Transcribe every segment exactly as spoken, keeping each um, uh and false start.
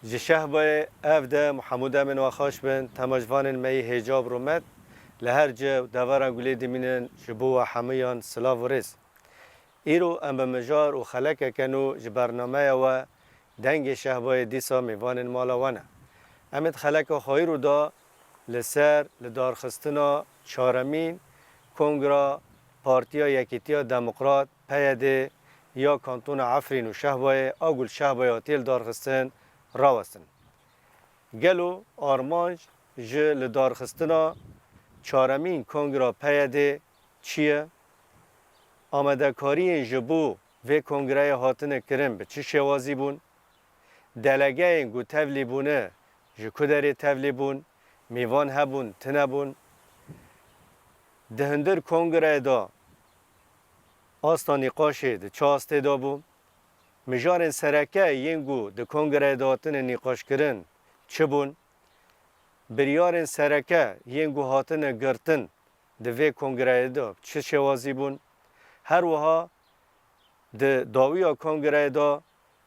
Ji Şehbayê ev de Muhemûd Emîn we xweş bin, temaşvanên me yî hêja û rûmet li her cih û deveran gulê dimînin, ji bo we hemûyan silav û rêz. Îro em bi mijar û xelekeke nû ji bernameya we Dengê Şehbayê dîsa mêvanên mala we ne. Em ê di xeleka xwe îro de li ser lidarxistina çaremîn Kongra Partiya Yekîtiya Demokrat, P Y D, ya Kantona Efrîn û Şehbayê a ku li Şehbayê hatiye lidarxistin rawestin. Gelo armanc ji lidarxistina çaremîn Kongra P Y D çi ye? Amadekariyên ji bo vê kongreyê hatine kirin bi çi şêwazî bûn? Delegeyên ku tevlî bûne ji ku derê tevlî bûn? Mêvan hebûn, tune bûn? Di hundir kongreyê de asta nîqaşê di çi astê de bû? Mijarên sereke yên ku di kongreyê de hatine nîqaşkirin çi bûn? Biryarên sereke yên ku hatine girtin di vê kongreyê de çi şêwazî bûn? Her wiha di dawiya kongreyê de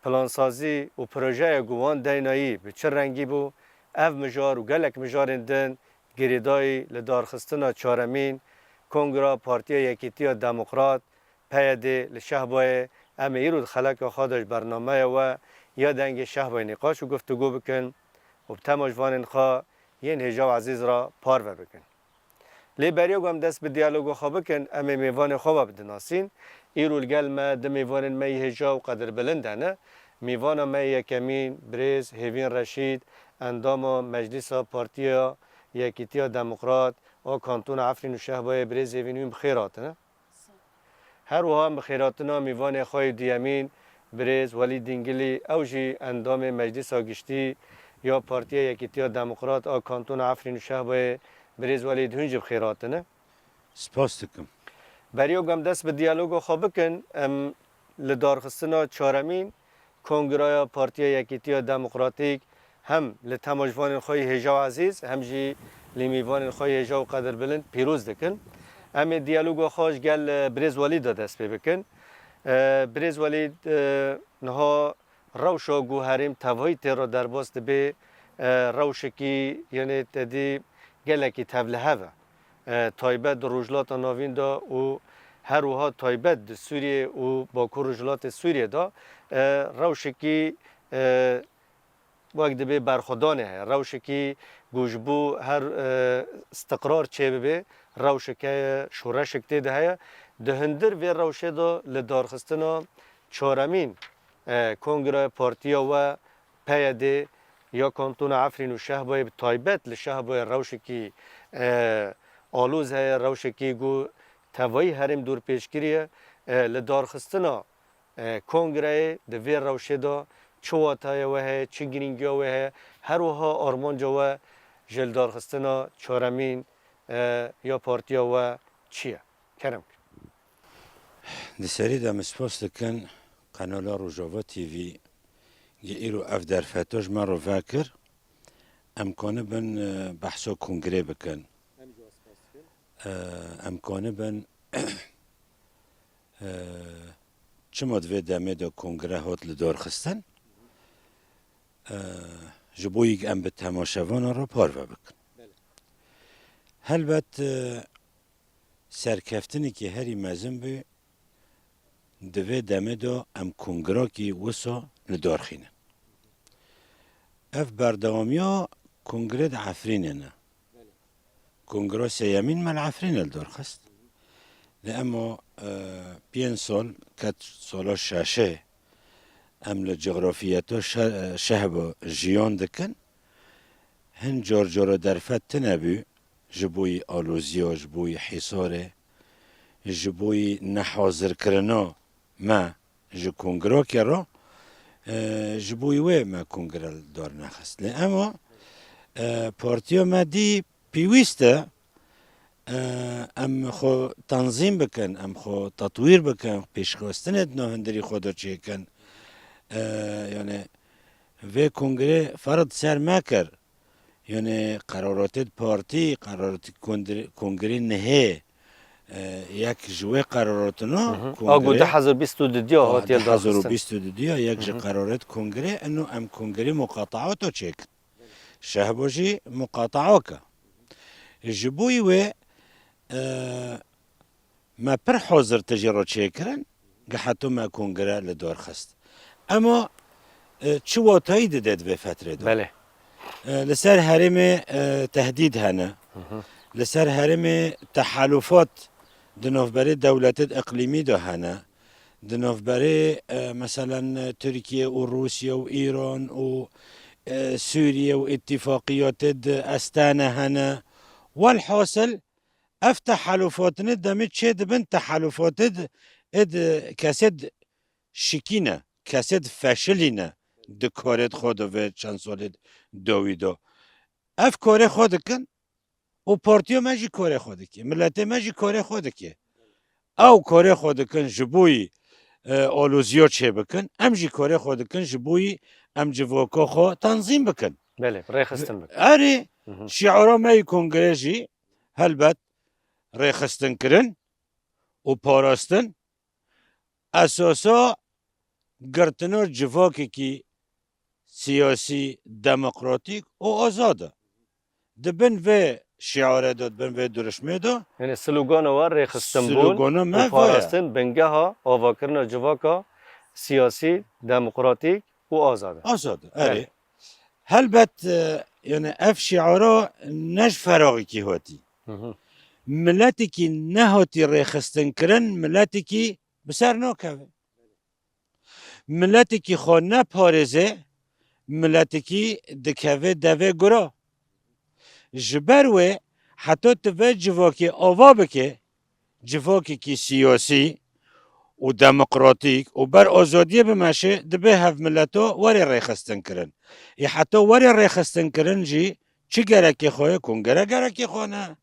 plansazî û projeya ku wan daynayî bi çi rengî bû? Ev mijar û gelek mijarên din girêdayî lidarxistina çaremîn Kongra Partiya Yekîtiya Demokrat, P Y D, li Şehbayê. Em ê îro di xeleka xwe de ji bernameya we ya Dengê Şehbayê nîqaş û guftûgo bikin û bi temaşvanên xwe yên hêja û ezîz re parve bikin. Lê beriya ku em dest bi diyaloga xwe bikin, em ê mêvanê xwe ve bidinasîn. Îro li gel me du mêvanên me yî hêja û qedirbilind hene. Mêvana me yê yekemîn, birêz Hêvîn Reşîd, endama Meclîsa Partiya Yekîtiya Demokrat a Kantona Efrîn û Şehbayê, birêz Hêvîn, wî bi xêr hatine. Her wiha em bi xêrhatina mêvanê xwe yê duyemîn, birêz Welîd Dîngilî, ew jî endamê Meclîsa Giştî ya Partiya Yekîtiya Demokrat a Kantona Efrîn û Şehbayê, birêz Welîd, hûn jî bi xêr hatine. Spas dikim. Beriya ku em dest bi diyaloga xwe bikin, em lidarxistina çaremîn Kongraya Partiya Yekîtiya Demokratîk hem li temaşvanên xwe yê hêja û ezîz, hem jî li mêvanên xwe yê hêja û qedirbilind pîroz dikin. Em ê diyaloga xwe ji gel, e, birêz Welîd de dest pê bikin. E, birêz Welîd, e, niha rewşa ku herêm tevahî tê re derbas dibe, e, rewşekî, yanê te dî gelekî tevlihev e, taybet di Rojhilata Navîn de û her wiha taybet di Sûriyê û Bakur Rojhilatê Sûriyê de, e, rewşekî, e, wek dibê berxwedanê heye. Rewşekî ku ji bo her, e, istiqrar çêbibe, rewşek heye, şoreşek tê de heye. Di hundir vê rewşê de lidarxistina çaremîn, e, Kongreya Partiya we P Y D ya Kantona Efrîn û Şehbayê, bi taybet li Şehbayê rewşekî, e, aloz heye, rewşekî ku tevayî herêm dorpêçkirî ye. E, lidarxistina, e, kongreyê di vê rewşê de çi wataya we heye, çi girîngiya we heye, her wiha armanca we ji lidarxistina çaremîn, e, ya partiya we çi ye? Kerem. Di serî de min spas dikin Kanala Rojava T V, gi îro ev derfeta ji me re vekir. Em kanibin, e, behsa kongrê bikin. Em jî we spas dikin. E, em kanibin, e, çima di vê demê de kongre hat lidarxistin, e, ji bo yek em bi temaşevana re parve bikin. Belê. Helbet, e, serkeftinekî herî mezin bû, di vê demê de em kongrakî wisa li dar xînin. Ev berdewamiya kongre di Efrînê ne. Kongra sêyemîn me li Efrînê li dar xist. Lê ema, e, pênc sal, ket sala şeşê, em li cografiyeta şe-, şehba jiyan dikin. Hin car cara derfet tune bû, ji bo yî aloziya, ji bo yî hîsarê, ji bo yî nehazirkirina me ji kongrokê re, e, ji bo wê me kongre li dar nexist. Lê ema, e, partiya me dî pêwîst e, e, em xwe tenzîm bikin, em xwe tetwîr bikin, pêşxistinê di nav hundirî xwe de çêkin. E, yani vê kongrê ferq ser me kir. Yani qeraratê partî, qeraratê kongre-, kongrê nihê, e, yek ji wê qeraratino Hı hı. A ku kongrê du hezar bîst û du diya hatiye du hezar û bîst û du diya, yek ji Hı hı. qeraret kongrê, eno em kongrê muqataata çêkin. Şehbo jî muqataaka. Ji bo wê, e, me pir hazir tijî re çêkirin, gi heto me kongre li dar xist. Ema, e, çi watayî dide di vê fetrê de? Belê. E, li ser herêmê, e, tehdîd hene. Hı hı. Li ser herêmê tehalufat di navberê dewletê iqlîmî de hene. Di navberê, e, meselen, Tirkiye û Rûsya û Îran û, e, Sûriye û îtîfaqiyatê di estane hene. Welhasil, ev tehalufatine demê çê dibin tehalufatê di, ê di kesê di şikîne, kesê di feşilîne di karê xwe de vê çend salê dawî de. Ev karê xwe dikin û partiya me jî karê xwe dike, miletê me jî karê xwe dike. Ew karê xwe dikin ji boyî, e, aloziya çê bikin, em jî karê xwe dikin ji boyî em civaka xwe tenzîm bikin. Belê, rêxistin bikin. Erê, Hı hı. şiara me yî kongrê jî helbet rêxistin kirin û parastin esasa girtina civakekî siyasî, demokratîk û azad e. Di bin vê şiarê de, di bin vê dirişmê de Yani slogana we rêxistinbûn Slogana me û vaya. parastin bingeha avakirina civaka siyasî, demokratîk û azad e. Azad e, erê. Belê. Helbet, e, yani ev şiara ne ji feraxekî hatî. Hı hı. Miletekî nehatî rêxistin kirin, miletekî bi ser nakeve. Miletekî xwe neparêze, miletekî dikeve devê gura. Ji ber wê heta tu vê civakê ava bike, civakekî siyasî û demokratîk û ber azadiyê bimeşe, dibe hev mileto were rêxistin kirin. Ê heta were rêxistin kirin jî çi gerekê xwe ye? Kongre gerekê xwe ne,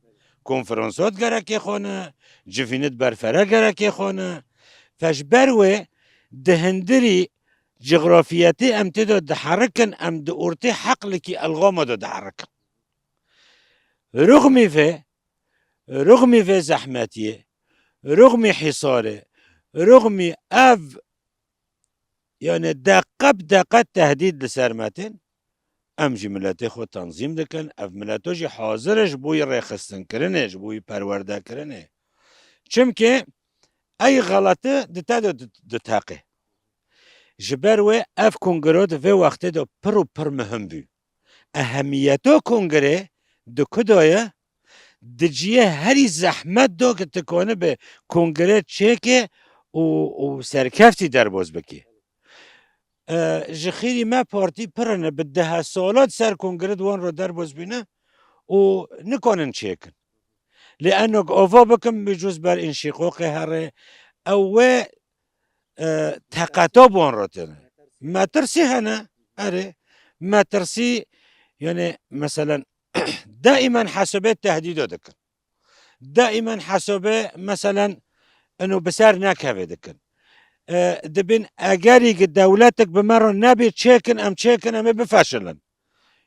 konferansat gerekê xwe ne, civînit berfere gerekê xwe ne. Fe ji ber wê di hindirî cografiyetê em tê de diherikin, em di ortê heqlekî elxama de diherikin. Ruxmî vê, ruxmî vê zehmetiyê, ruxmî hîsarê, ruxmî ev, yani deqe bi deqe tehdîd li ser me tên, em jî miletê xwe tenzîm dikin, ev mileto jî hazir e ji bo yê rêxistinkirinê, ji bo yê perwerdekirinê. Çimkî ey xelete di te de di-, diteqe. Ji ber wê ev kongro di vê wextê de pir û pir muhim bû. Ehemiyeto kongrê di ku de ye? Di cihê herî zehmet de ku tu konibe kongre çêke û, û serkeftî derbas bike. E, ji xêrî me partî pir in, bi dehe sala di ser kongre di wan re derbas bîne û nikanin çêkin. Lê eno ava bikim, bicûz ber înşîqoqê here, ew wê, e, teqeta bi wan re têne. Metirsî hene, erê, metirsî, yani, meselen, daimen hesabê tehdîda dikin. Daimen hesabê, meselen, ino bi ser nekeve dikin. E, dibin egerî ki dewletek bi me re nebê çêkin, em çêkin, em ê bifeşilin.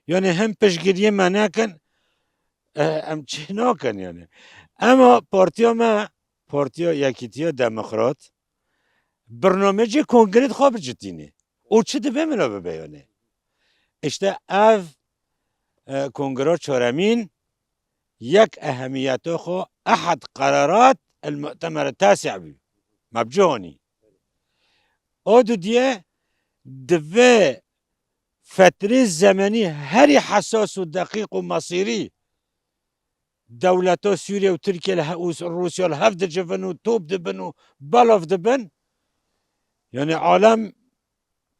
Yani, him piştgiriyê me nekin, e, em çê nakin, yani. Ema partiya me, Partiya Yekîtiya Demokrat, bernamecê kongre xwe bicitîne. Û çi dibe min bibe, yani? İşte ev, e, kongra çaremîn yek ehemiyeta xwe ehad qerarat el mu'temer tasi bû. Me bi cih anî. O didiye di vê fetrê zemenî herî hesas û deqîq û mesîrî dewleta Sûriye û Tirkiye li he-, û Rûsya li hev dicivin û top dibin û belav dibin. Yani alem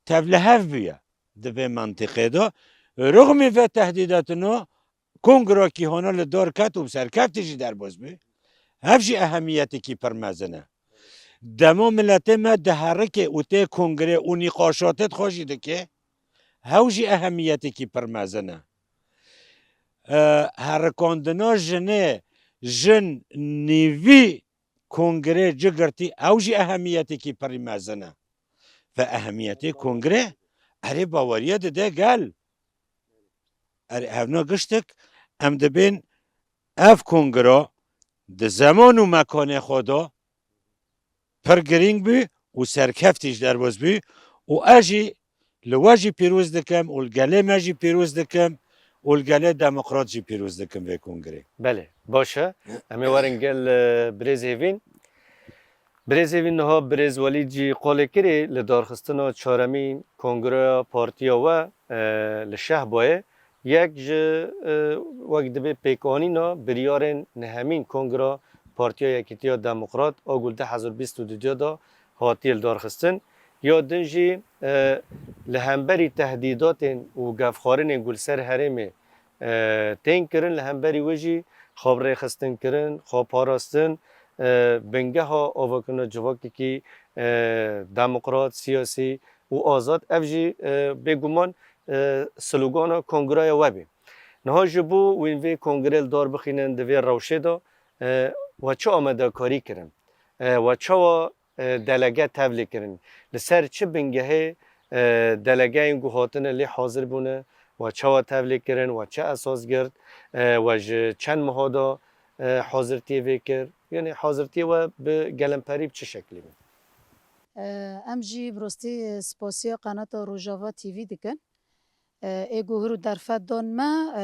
tevlihev bûye di vê mentiqê de. Rixmî vê tehdîdatino kongrokî hona li dor ket û bi serkeftî jî derbas bû. Hev jî ehemiyetekî pir mezin e. Dema miletê me diherike û tê kongre û nîqaşatê xwe jî dike, hew jî ehemiyetekî pir mezin e. E, herikandina jinê, jin nîvî kongre cigirtî, ew jî ehemiyetekî pirî mezin e. Ve ehemiyetê kongre, erê baweriye dide gel. Erê hevna giştik, em dibên ev kongra di zeman û mekanê xwe de pir girîng bû û serkeftî ji derbas bû û ez jî li we jî pîroz dikim û li gelê me jî pîroz dikim û li gelê demokrat jî pîroz dikim vê kongrê. Belê, baş e. Em ê werin gel, e, birêz Hêvîn. Birêz Hêvîn, niha birêz Welîd jî qolê kirê li darxistina çaremîn kongreya partiya we, e, li Şehbayê. Yek ji, e, wek dibê pêkanîna biryarên nehemîn Kongra Partiya Yekîtiya Demokrat a ku li du hezar bîst û du de hatiye lidarxistin. Ya din jî, e, li hemberî tehdîdatên û gefxwarinên ku li ser herêmê, e, tên kirin, li hemberî wê jî xwe bi rêxistin kirin, xwe parastin, e, bingeha avakirina civakekî, e, demokrat, siyasî û azad. Ev jî, e, bêguman, e, slogana kongreya we bê. Niha ji bo wîn vê kongrê li dar bixînin di vê rewşê de, e, we çi amadekarî kirin? E, we çawa, e, delege tevlî kirin? Li ser çi bingehê, e, delegeyên ku hatine lê hazir bûne? We çawa tevlî kirin? We çi esas girt? E, we ji çend meha de, e, hazirtiyê vê kir? Yanî hazirtiyê we bi gelemperî bi çi şeklî bû? E, em jî bi rastî spasiya qenata Rojava T V dikin. E, ê ku hir û derfet dan me, e,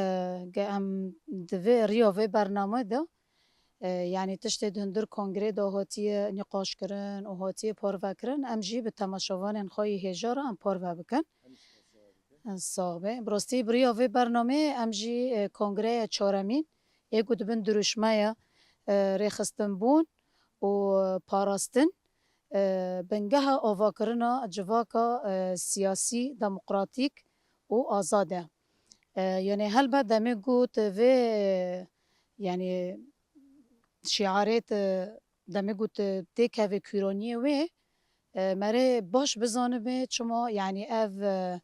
ge em di vê riya vê bernameyê de, e, yanî tiştê di hundir kongrê de hatiye nîqaş kirin û hatiye parve kirin, em jî bi temaşevanên xwe yê hêja re em parve bikin. Sax be. Bi rastî bi riya vê bernameyê em jî, e, kongreya çaremîn ê ku dibin dirûşmeya, e, rêxistinbûn û parastin, e, bingeha avakirina civaka, e, siyasî, demokratîk û azad e. E, yanî helbet demê got vê, e, yanî şiarê te demê got têkeve kûraniyê wê, e, merê baş bizanibe çima, yanî ev, e,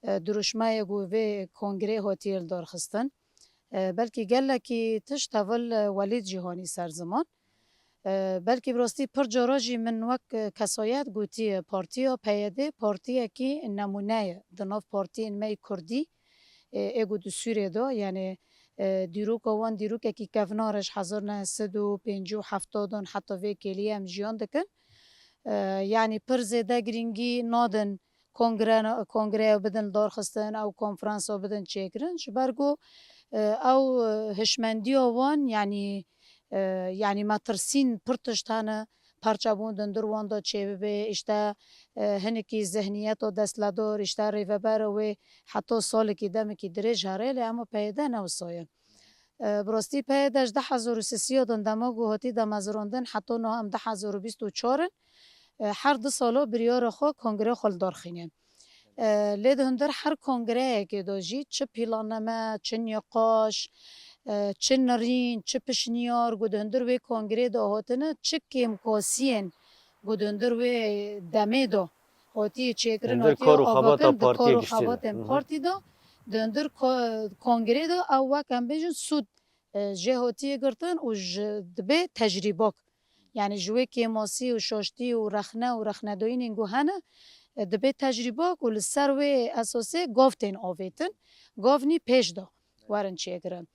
e, dirûşmeyê ku vê kongrê hatiye lidarxistin. E, belkî gelekî tişt heval, e, Welîd jî hanî ser ziman. E, belkî bi rastî pir cara jî min wek, e, kesayet gotiye, partiya P Y D partiyekî nemûne ye di nav partiyên me yê kurdî, e, ê ku di Sûriyê de, yanî, e, dîroka wan dîrokekî kevnar e, ji hezar neh sed û pêncî û heftadan heta vê kêliyê em jiyan dikin. E, yanî pir zêde girîngî nadin kongre, kongreya bidin lidarxistin, ew konferansa bidin çêkirin. Ji ber ku, e, ew, e, hişmendiya wan, yanî, e, yanî metirsîn pir tişt hene, parçebûn di hundir wan de çêbibe, îşte, e, hinekî zihniyeta destledar, îşte rêveber wê heta salekî demekî dirêj here, lê ema P Y D ne wisa ye. E, bi rastî P Y D ji du hezar û sêzdeh de dema ku hatî damezrandin heta niha em du hezar û bîst û çar in. E, her du sala biryara xwe, kongreya xwe li dar xîne. E, lê di hundir her kongreyekê de jî çi pîlanname, çi nîqaş, e, çi nirîn, çi pişniyar ku di hundir wê kongrê de hatine, çi kêmkasiyên ku di hundir wê demê de hatiye çêkirin, Hundir hatiye kar û xebata avakirin di kar partiye û giştî de. xebatên Hı hı. partî de, di hundir ko-, kongrê de ew wek em bêjin sûd, e, jê hatiye girtin û ji dibe tecrîbak. Yanî ji wê kêmasî û şaştî û rexne û rexnedayînên ku hene, e, dibe tecrîbak û li ser wê esasê gav tên avêtin. Gav nî pêş de werin çêkirin.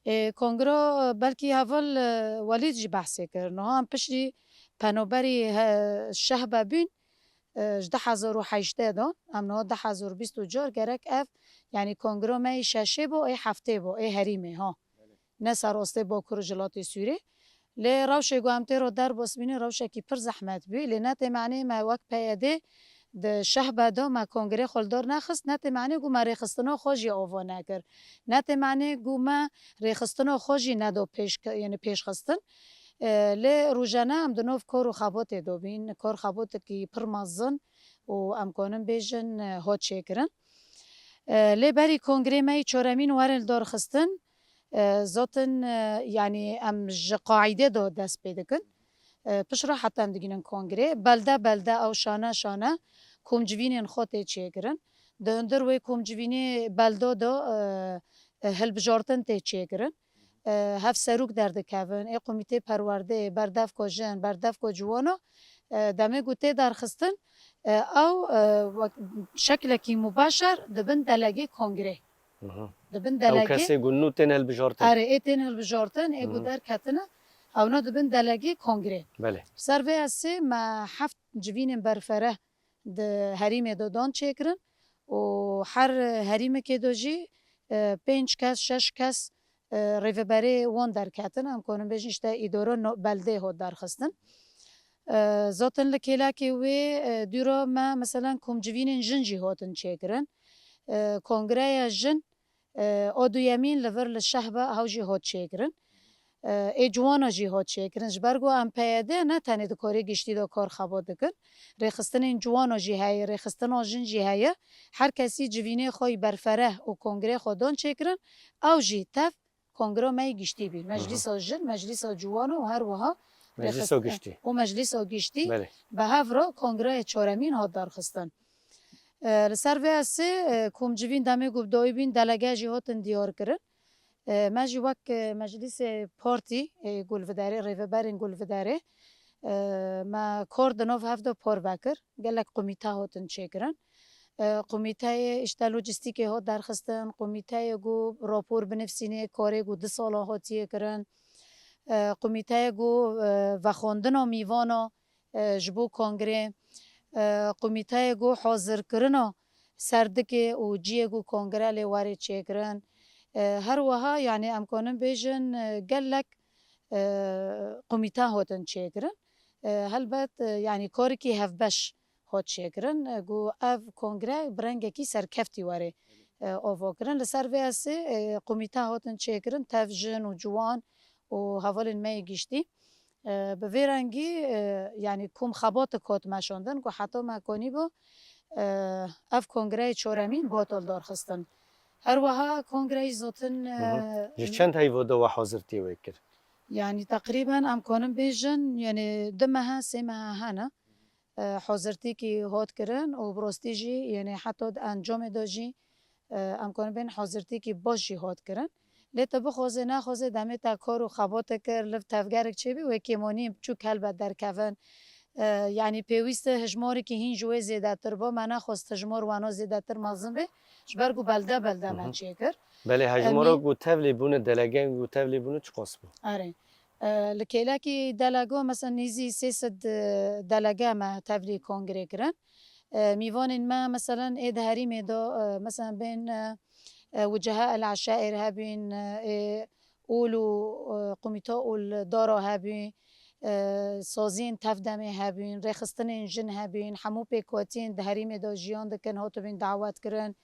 E, kongra, e, belkî heval, e, Welîd jî behsê kir. Niha em piştî penaberî he-, Şehbe bûn, e, ji du hezar û heştê de, em niha du hezar û bîst û çar gerek ev, yanî kongra me yê şeşê bo, ê heftê bo, ê herîmê, ha. Ne serostê Bakur û Jilatê Sûrê. Lê rewşê ku em tê ro derbas bînin, rewşekî pir zehmet bû. Lê ne tê manê me wek P Y D di Şehbe de me kongrê xwe li dar nexist, ne tê manê ku me rêxistina xwe jî ava nekir. Ne tê manê ku me rêxistina xwe jî nedo pêş, yanî pêşxistin. E, lê rojane em di nav kar û xebatê de bîn, kar xebatekî pir mezin û em kanin bêjin, e, hat çêkirin. E, lê berî kongrê me yê çaremîn werin li dar xistin, e, zaten, e, yanî em ji qaîdê de dest pê dikin. E, piştre heta em digihînin kongrê. Belde belde ew şane şane komcivînên xwe tê çêkirin. Di hundir wê komcivînê beldo de, e, e, hilbijartin tê çêkirin. E, hevserok derdikevin, ê komîtê perwerdeyê, berdevko jin, berdevko ciwano, e, demê ku tê derxistin, e, ew, e, wek şeklekî mubaşer dibin delegê kongrê. Mhm. Dibin Ew delegê. kesê ku nû tên hilbijartin. Erê, ê tên hilbijartin, ê ku Mhm. derketine, ewna dibin delegê kongrê. Belê. Ser vê esê me heft civînên berfereh di herîmê de dan çêkirin û her herîmekê de jî, e, pênc kes, şeş kes, e, rêveberê wan derketin. Em konin bêjin işte îdora no-, beldê hot derxistin. E, zaten li kêlekê wê, e, dûra me meselen komcivînên jin jî hatin çêkirin. E, kongreya jin, e, a duyemîn li vir li Şehba hew jî hot çêkirin. E, ê ciwana jî hot çêkirin. Ji ber ku em P Y D ne tenê di karê giştî de kar xebat dikin. Rêxistinên ciwana jî heye, rêxistina jin jî heye. Her kesî civînê xwe yî berfereh û kongrê xwe dan çêkirin. Ew jî tev kongra me yî giştî bî. Hı hı. Meclîsa jin, meclîsa ciwana û her wiha Meclîsa rêxist-, giştî. û meclîsa giştî Belê. bi hev re kongreyê çaremîn hat derxistin. E, li ser vê esê, e, komcivîn demê ku bi dawî bîn delege jî hatin diyar kirin. E, me jî wek, e, meclîsê partî, e, ku li vê derê, rêveberên ku li vê derê, e, me kar di nav hev de parve kir. Gelek komîte hatin çêkirin. E, komîteyê işte lojîstîkê hat derxistin, komîteyê ku rapor binivîsînê karê ku du sala hatiye kirin. E, komîteyê ku, e, vexwendina mîvana, e, ji bo kongrê, e, komîteyê ku hazirkirina serdikê û ciyê ku kongre lê were çêkirin. E, her wiha, yani em konin bêjin, e, gelek, e, komîte hatin çêkirin. E, helbet, e, yani karikî hevbeş hat çêkirin, e, ku ev kongre bi rengekî serkeftî were, e, avakirin. Li ser vê esê, e, komîte hatin çêkirin, tev jin û ciwan û hevalên me yê giştî. E, bi vê rengî, e, yani kom xebatik hat meşandin ku heta me konî bû, e, ev kongreyê çaremîn batal darxistin. Her wiha kongreyê zotin, Hı hı. e, Ji çend heyva de we hazirtiyê wê kir? Yani teqrîben em konin bêjin, yani du mehe, sê mehe hene. E, hazirtîkî hat kirin û bi rastî jî, yani heta di encamê de jî, e, em konin bên hazirtîkî baş jî hat kirin. Lê tu bixwaze nexwaze demê te kar û xebate kir, li tevgerek çêbî wê kêmaniyên biçûk helbet derkevin. E, yani pêwîst e hijmarekî hîn ji wê zêdetir ba, me nexwest hijmar wana zêdetir mezin bê, ji ber ku belde belde me Hı hı. çêkir. Belê, Em hejmara ê ku tevlî bûne, delegeyên ku tevlî bûne çiqas bû? Erê. E, li kêlekî delego, mesela nêzî sê sed, e, delege me tevlî kongrê kirin. E, mîvanên me, meselen, ê di herîmê de, e, meselen, bên, e, e, Wiceha El Eşair hebîn, e, ê Ûl û, e, Komîta Ûl Dara hebî, e, saziyên tevdemê hebîn, rêxistinên jin hebîn, hemû pêkhatiyên di herîmê de jiyan dikin, hatibîn dawet kirin,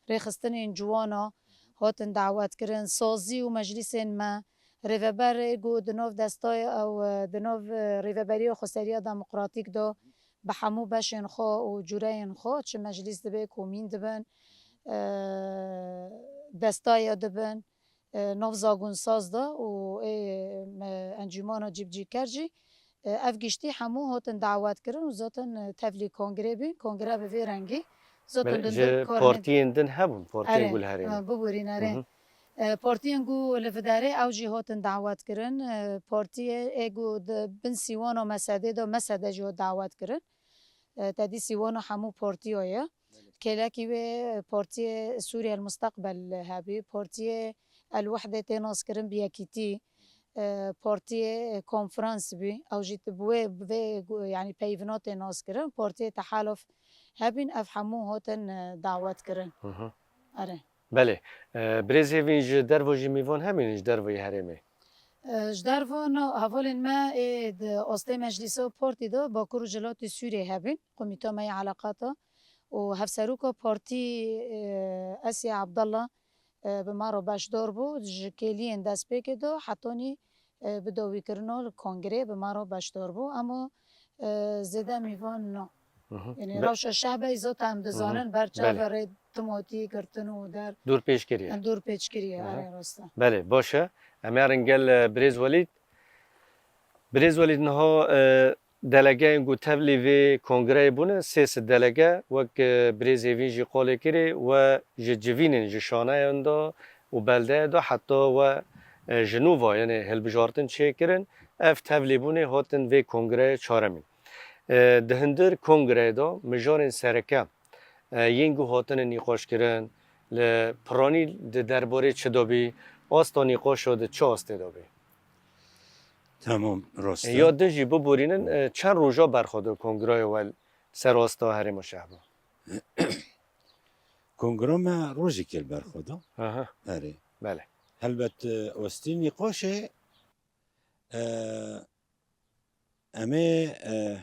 rêxistinên ciwana hatin dawet kirin, sazî û meclîsên me, rêveberê ku di nav destayê ew, e, di nav, e, rêveberiya xweseriya demokratîk de bi hemû beşên xwe û cûreyên xwe, çi meclîs dibe, komîn dibin, e, destaya dibin, e, nav zagûnsaz de û ê, me, encûmana cîbicîker jî, e, ev giştî hemû hatin dawet kirin û zaten, e, tevlî kongrê bîn. Kongre bi vê rengî zaten Belê, di ji ndir karine partiyên din hebûn, partiyên Erê, ku li herêmê. e, biborîn, erê. Hı hı. E, partiyên ku li viderê ew jî hatin dawet kirin. E, partiyê ê ku di bin sîwana mesedê de mesede jî hat dawet kirin. E, te dî sîwana hemû partiya ye. Kêlekî wê partiyê Sûriye El Mustaqbel hebî, partiyê El Wehde tê naskirin bi yekîtî, e, partiyê, e, konferans bî, ew jî bi wê, bi vê gu-, yani peyvina tê naskirin, partiyê Tehaluf hebîn, ev hemû hatin, e, dawet kirin. Hı hı. Erê. Belê. E, birêz hêvîn ji derve jî mîvan hebîn ji derveyê herêmê? E, ji derve no, hevalên me ê di astê meclîsa partî de Bakur û Jilatê Sûriyê hebîn, komîta me yê eleqata û hevseroka partî, e, Esya Abdallah, e, bi me re beşdar bû. Ji kêliyên destpêkê de hetanî, e, bi dawîkirina li kongreyê bi me re beşdar bû. Ema, e, zêde mîvan no. Hı hı. Yani Be- rewşa Şehbeyê zaten em Hı hı. dizanin, ber çav Belê. rê timotî girtin û der Dûr pêç kiriye. em dûr pêç kiriye, Hı hı. erê rast e. Belê, baş e. Em herin gel, e, birêz Welîd. Birêz Welîd, niha, e, delegeyên ku tevlî vê kongreyê bûne, sê sed delege, wek, e, birêz Hêvîn jî qolê kirê, we ji civînên ji şaneyan de û beldeyê de heta we, e, ji nû ve, yanê hilbijartin çêkirin, ev tevlîbûnê hatin vê kongreyê çaremîn. E, di hundir kongreyê de mijarên sereke, e, yên ku hatine nîqaşkirin, li piranî di derbarê çi de bî, asta nîqaşa di çi astê de bî? Tamam, rast e. Ya din jî biborînin, e, çend roja berxwe da kongraya we li ser asta herêma Şehba? Kongra me rojekê li berxwe da. Aha. Erê. Belê. Helbet, e, astê nîqaşê, e, em ê, e,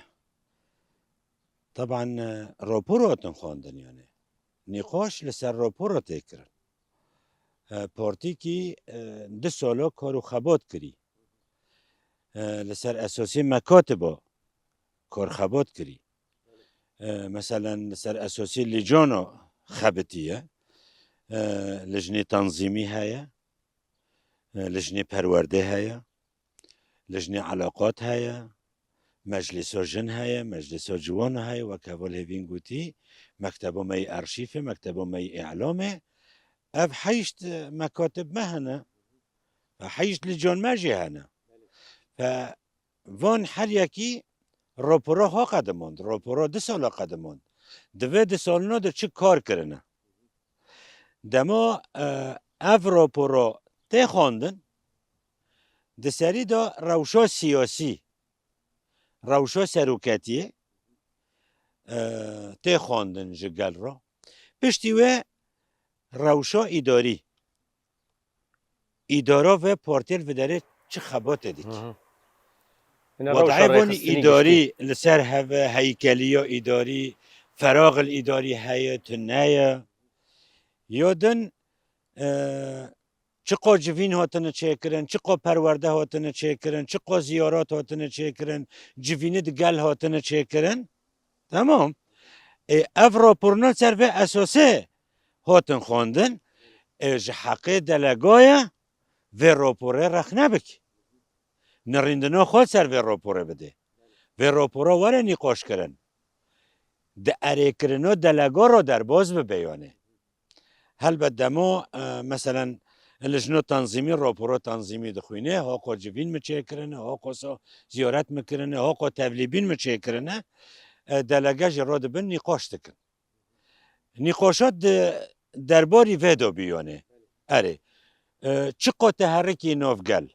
teban, e, rapor hatin xwendin, yanî nîqaş li ser rapora tê kirin. E, partîkî, e, du sala kar û xebat kirî. E, li ser esasê mekatiba kar xebat kirî. E, meselen li ser esasê lîcana xebitiye. E, lijnê tanzîmî heye. E, lijnê perwerdê heye. Lijnê eleqat heye, meclisa jin heye, meclisa ciwan heye, wek heval Hêvîn gotî, mekteba me yê arşîfê, mekteba me yê îlamê. Ev heşt, e, mekatib me hene. Ve heşt lîcan me jî hene. Ve van her yekî rapora xwe qedimand, rapora du sala qedimand. Di vê du salina de çi kar kirine? Dema, e, ev rapora tê xwendin, di serî de rewşa siyasî, rewşa seroketiyê, e, tê xwendin ji gel re. Piştî wê rewşa îdarî. Îdara vê partiyê li vê derê çi xebatê dît? Hı hı. Yine Wadayê rewşa van rêxistinî îdarî giştî. Li ser hev e, heykeliya îdarî, feraxil îdarî heye, tune ye. Ya din, e, çiqa civîn hatine çêkirin, çiqa perwerde hatine çêkirin, çiqa ziyaret hatine çêkirin, civînê di gel hatine çêkirin. Tamam. Ê, ev raporna ser vê esasê hatin xwendin. Ê, ji heqê delegaya vê raporê rexne bik. Nirîndina xwe ser vê raporê bidê. Vê rapora were nîqaş kirin. Di erêkirina delega re derbas bibe yanê. Helbet dema, e, meselen, lijno tanzîmî, raporo tanzîmî dixwîne, haqo civîn mi çêkirine, haqo so ziyaret mi kirine, haqo tevlîbîn mi çêkirine, e, delege jî radibin nîqaş dikin. Nîqaşat di derbarî vê de bîyane. Erê. E, çiqo teherikî nav gel.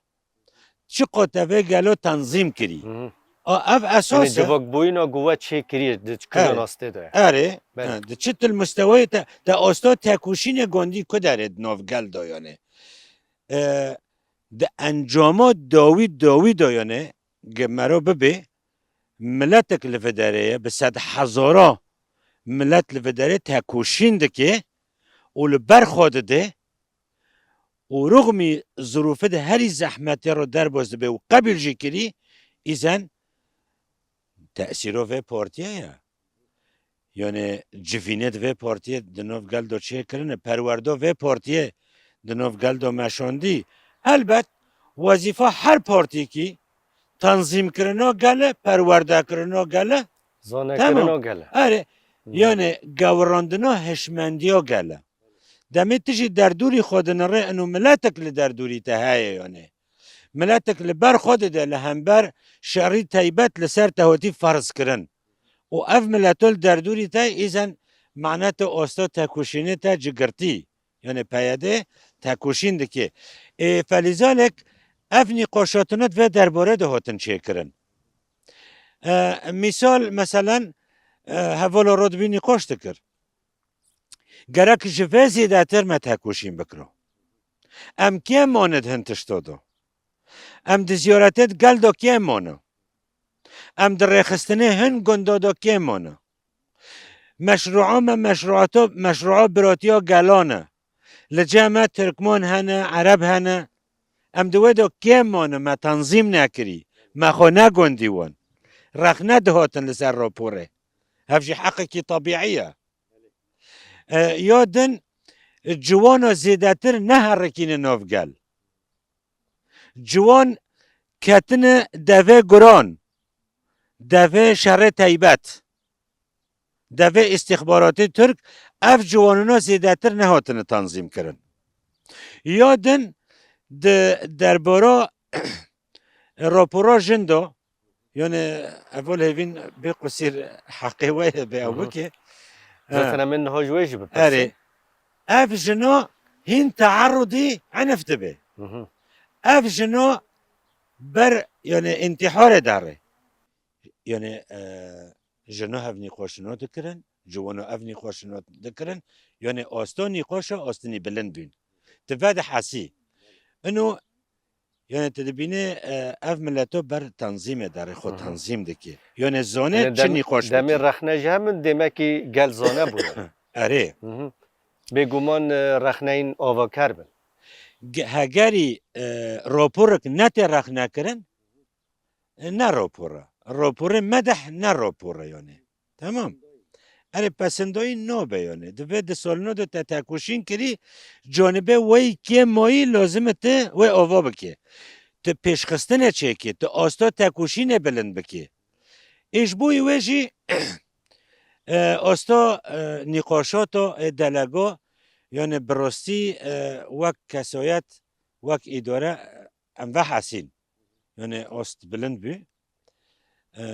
Çiqo te vê gelo tenzîm kirî. Hı hı. A, ev esas e. Yanî civakbûyîna ku we çê kiriye di çi Erê. Astê de ye. Erê. Belê. Ha, di çi til mustewayê te, te asta tekoşînê gondî ku derê di nav gel de yanê. E, di encama dawî dawî de yanê, ge mero bibê, miletek li vê derê ye, bi sed hezara milet li vê derê tekoşîn dike û li ber xwe dide, û rixmî zirûfê de herî zehmetê re derbas dibe û qebîl jî kirî, îzen tesîro vê partiyê ye. Yanê civînê di vê partiyê di nav gel de çêkirine, perwerdo vê partiyê di nav gel de meşandî. Helbet wezîfa her partîkî tanzîmkirina gel e, perwerdekirina gel e. Zanekirina Tamam. gel e. Erê, Hmm. yanê gewirandina hişmendiya gel e. Demê tu jî derdûrî xwe dinirê, ino miletek li derdûrî te heye yanê. Miletek li ber xwe dide li hember şerî teybet li ser te hatî ferz kirin. Û ev mileto li derdûrî te îzen mane te osto tekoşînê te cigirtî. Yanê P Y D tekoşîn dike. Ê, felîzalek ev nîqaşatinat vê derbarê de hatin çêkirin. E, mîsal, meselen, e, hevala radibî nîqaş dikir. Gerek ji vê zêdetir me tekoşîn bikiro. Em kêm mane di hin tişto do. Em di ziyaretê di gel do kêm mane. Em di rêxistinê hin gundo do kêm mane. Meşrûa me meşrûato, meşrûa biratiya gelan e. Li cem me Tirkman hene, Ereb hene. Em di wê de kêm mane, me tanzîm nekirî, me xwe negondî wan. Rexne dihatin li ser raporê. Ev jî heqekî tebîî ye. E, ya din, ciwana zêdetir neherikîne nav gel. Ciwan ketine devê guran, devê şerê teybet, devê îstîxbaratê Tirk, ev ciwanina zêdetir nehatine tanzîm kirin. Ya din di derbara rapora jin de, yani ev ol hêvîn bê qusîr heqê we bê ew Hı hı. bike. Zaten Ha. em ê niha ji wê jî bipirsin. Erê. Ev jina hîn teerrudî enif dibe. Hı hı. Ev jina ber, yani, întiharê derê. Yani, e, jina hev nîqaşina dikirin, ciwana ev nîqaşina dikirin. Yani, asta nîqaşa astinî bilind bîn. Ti vedihesî. Ino, yani, ti dibînî, e, ev mileto ber tanzîmê derê xwe Hı hı. tanzîm dike. Yani, zane Yani çi dem-, nîqaş demê dike. Rexne ji hemin demekî gel zane bûye. Erê. Hı hı. Bêguman, e, rexneyên avaker bin. Ge-, hegerî, e, raporik netê rexnekirin, e, ne rapor e. Raporê medeh ne rapor e yani. Tamam. Erê pesindayî nabe yani. Divê di salino de te tekoşîn kirî, canibê wey kê mayî lazim e tu wê ava bikê. Tu pêşxistinê çêkê, tu asta tekoşînê bilind bikê. Ê ji bo wê jî, e, asta, e, nîqaşata, e, delego, yani bi rastî, e, wek kesayet, wek îdare, em vehesîn. Yani ast bilind bû. E,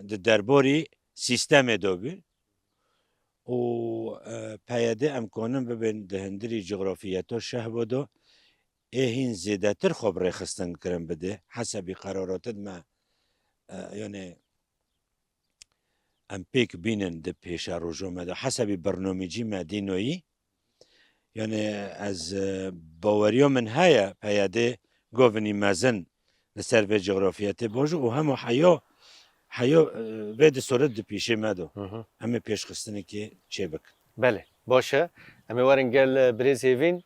di derbarî sîstemê de bû. Û, e, P Y D em kanin bibên di hundirî cografiyeta şehbo de ê hîn zêdetir xwe bi rêxistin kirin bide. Hesebî qeraratin me, e, yani em pêk bînin di pêşeroja me de. Hesebî bernamêcî me dînoyî. Yani ez, e, baweriya min heye P Y D govnî mezin li ser vê cografiyetê bajo û hema heya, heya, e, vê di soret di pêşê me de. Hı hı. Em ê pêşxistinekê çêbikin. Belê, baş e. Em ê werin gel, e, birêz Hêvîn.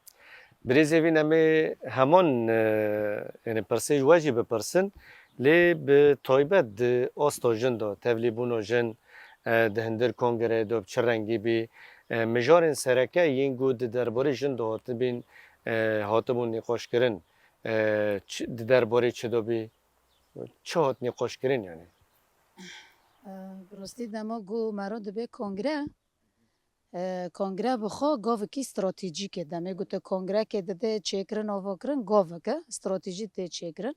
Birêz Hêvîn em ê heman, e, yani pirsê ji we jî bipirsin. Lê bi taybet di asta jin de, tevlîbûna jin, e, di hundir kongreyê de bi çi rengî bî? E, mijarên sereke yên ku di derbarê jin de hatibîn, e, hatibûn nîqaşkirin, e, çi, di derbarê çi de bî? Çi hat nîqaşkirin yani? E, bi rastî dema ku mero dibe kongre, e, kongre bi xwe gavekî stratejîk e. Demê ku tu kongrekê dide çêkirin, avakirin, gavek e, stratejî tê çêkirin.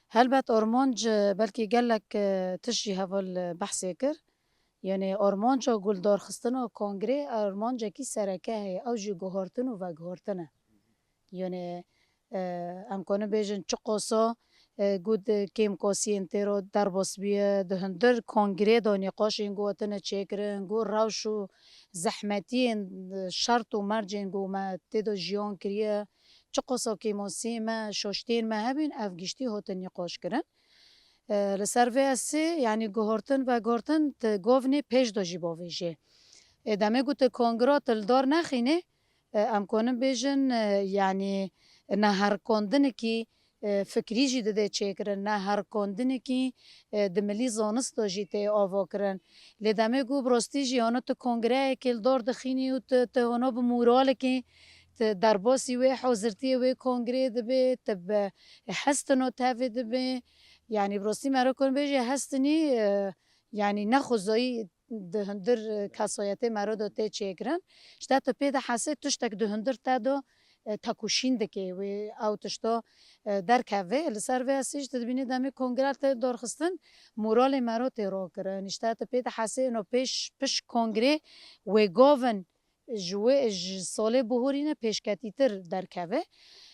Helbet armanc, e, belkî gelek, e, tişt jî heval, e, behsê kir. Yani armanca guhdarxistina kongrê armancekî sereke heye, ew jî guhartin û veguhartin e. Yani, e, em kanin bêjin çiqasa, e, ku di kêmkasiyên tê re derbas bûye, di hundir kongrê de nîqaşên ku hatine çêkirin, ku rewş û zehmetiyên, e, şert û mercên ku me tê de jiyan kiriye, çiqasa kêmasiyên me, şaştiyên me hebîn, ev giştî hatin nîqaşkirin. E, li ser vê esê, yanî guhartin, veguhartin di govnê pêş de jî bavêje. E, demê ku tu kongra tu li dar nexînê, e, em konin bêjin, e, yanî neherikandinekî, e, fikrî jî dide çêkirin, neherikandinekî, e, di milî zanist de jî tê avakirin. Lê demê ku bi rastî jî hana tu kongreyekê li dar dixînî û tu, tu hana bi moralekê, tu derbasî wê hazirtiyê wê kongreyê dibê, tu bi hestino tevê dibê. Yanî bi rastî mero kon bêje hestinî, e, yanî nexwezayî di hundir, e, kesayetê mero de tê çêkirin. Îşte tu pê de hesê tiştek di hundir te de, e, tekoşîn dike wê ew tişto, e, derkeve. Li ser vê esî ji tu dibînî demê kongre tê dorxistin, moralê mero tê rokirin. Îşte tu pê de hesê ino pêş, piş kongrê wê gavin ji wê, ji salê bihorîne pêşketîtir derkeve.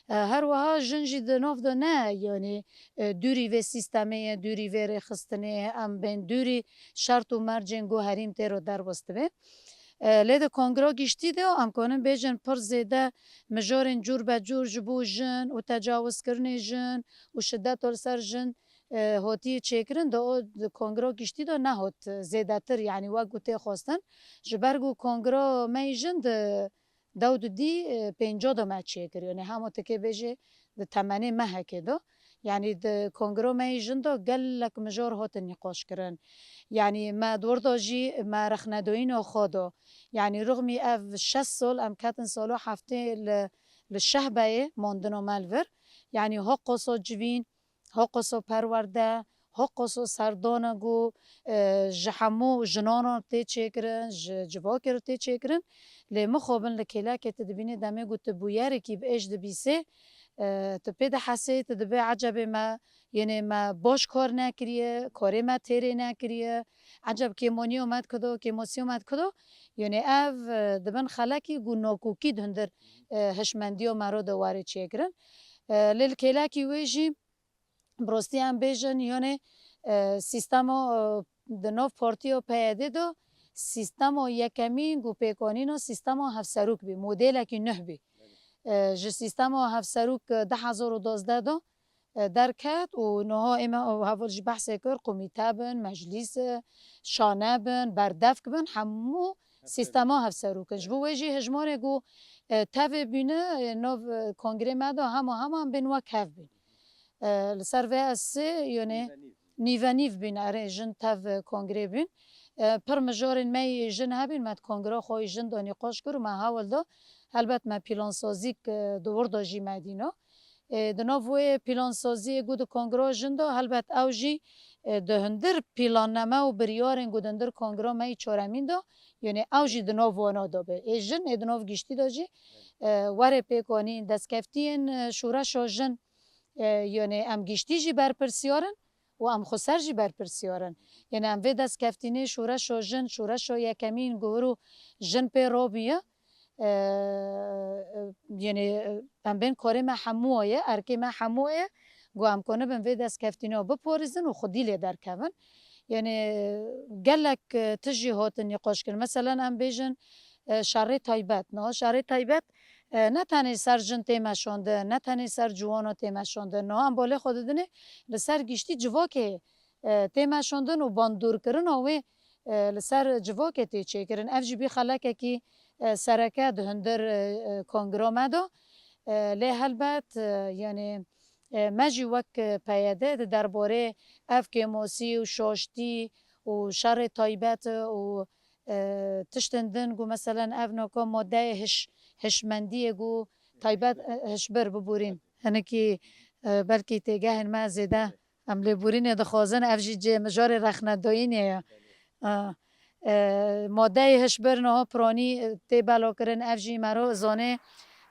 E, her wiha jin jî di nav de ne, yanî, e, dûrî vê sîstemê ye, dûrî vê rêxistinê ye, em bên dûrî şert û mercên ku herîm tê re derbas dibe. E, lê di kongra giştî de em konin bêjin pir zêde mijarên cûr be cûr ji bo jin û tecawizkirinê jin û şidet li ser jin e, hatiye çêkirin, di o, di kongra giştî de nehot zêdetir, yanî wek ku tê xwestin. Ji ber ku kongra me yî jin di dew di dî, e, pênca de me çêkir. Yanî hema tu kê bêjê di temenê mehekê de. Yanî di kongra me yî jin de gelek mijar hatin nîqaş kirin. Yanî me di wir de jî me rexnedoyîna xwe de. Yanî rixmî ev şeş sal em ketin salo heftê li, li Şehbeyê mandina me li vir. Yanî ha qasa civîn, hoqoso perwerde, hoqoso serdana ku, e, ji hemû jinanan tê çêkirin, ji civakê re tê çêkirin. Lê mixabin li kêlekê tu dibînî demê ku tu bûyerekî bi êş dibîsê, e, tu pê dihesê, tu dibê ecebê me, yenê me baş kar nekiriye, karê me têrê nekiriye, eceb kêmoniyo me dikudo, kêmosiyo me dikudo. Yenê ev, e, dibin xelekî ku nakokî di hundir, e, hişmendiyo me re de were çêkirin. E, lê li kêlekî wê jî bi rastî em bêjin, yonê, e, sîstemo, e, di nav partiyo P Y D de sîstemo yekemîn ku pêkanîna sîstema hevserok bî, modelekî nuh bî. E, ji sîstema hevserok, e, du hezar û duwazdeh de, e, derket û niha ême heval jî behsê kir, komîte bin, meclîs, e, şane bin, berdevk bin, hemû sîstema hevserok in. Ji bo wê jî hijmarê ku, e, tevê bîne, e, nav, e, kongrê me de hema heman bên wek hev bîn. E, li ser vê ez sê, yonê nîve nîv bîn, erê, jin tev, e, kongrê bîn. E, pir mijarên me yê jin hebîn, me di kongra xwe yê jin de nîqaş kir û me hewl da, helbet me plansazîk, e, di wir de jî me dîna. E, di nav wê plansaziyê ku di kongra jin de, helbet ew jî, e, di hundir planname û biryarên ku di hundir kongra me yê çaremîn de, yonê ew jî di nav wana de be. Ê jin ê di nav giştî de jî, e, were pêkanîn, destkeftiyên, e, şoreşa jin, e, yonê em giştî jî berpirsiyar in û em xweser jî berpirsiyar in. Yonê em vê destkeftînê şoreşa jin, şoreşa yekemîn ku hiro jin pê rabiye, e, e, yonê, e, em bên karê me hemû ye, erkê me hemû ye, ku em konibin vê destkeftîna biparêzin û xwedî lê derkevin. Yonê gelek, e, tijî hatin nîqaş kirin. Meselen em bêjin, e, şerê taybet. Niha şerê taybet, e, ne tenê ser jin tê meşandin, ne tenê ser ciwana tê meşandin. Niha em balê xwe didinê li ser giştî civakê, e, tê meşandin û bandorkirina wê, e, li ser civakê tê çêkirin. Ev jî bî xelekekî, e, sereke di hundir, e, e, kongra me de. E, lê helbet, e, yanî, e, me jî wek, e, P Y D di derbarê ev kêmosî û şaştî û şerê taybet û, e, tiştên din ku meselen ev noka madeyê hiş-, hişmendiyê ku taybet, e, hişbir biborîn. Hinekî, e, belkî têgehên me zêde em lêborînê dixwazin, ev jî cê mijarê rexnedayînê ye. A, e, madeyê hişbir niha piranî, e, tê belakirin, ev jî mero zanê,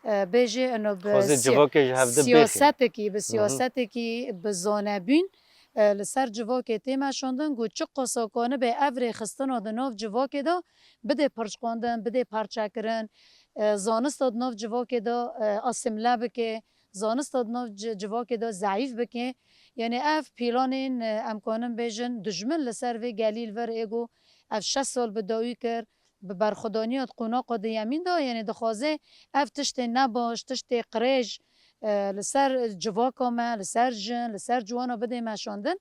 e, bêjê ino bi Xwezê siya-, civakê ji hev de bêxin. siyasetekî, bi Hı hı. siyasetekî bi zanebûn, e, li ser civakê tê meşandin ku çi qasa kanibe ev rêxistina di nav civakê de bidê pirçiqandin, bidê parçekirin, e, zanista di nav civakê de, e, asîmle bike, zanista di nav ci-, civakê de zeîf bike. Yanî ev pîlanên, e, em kanin bêjin, dijmin li ser vê gelî li vir ê ku ev şeş sal bi dawî kir, bi berxwedaniya di qonaxa duyemîn de, yanî dixwaze ev tiştê nebaş, tiştê qirêj, e, li ser civaka me, li ser jin, li ser ciwana bidê meşandin.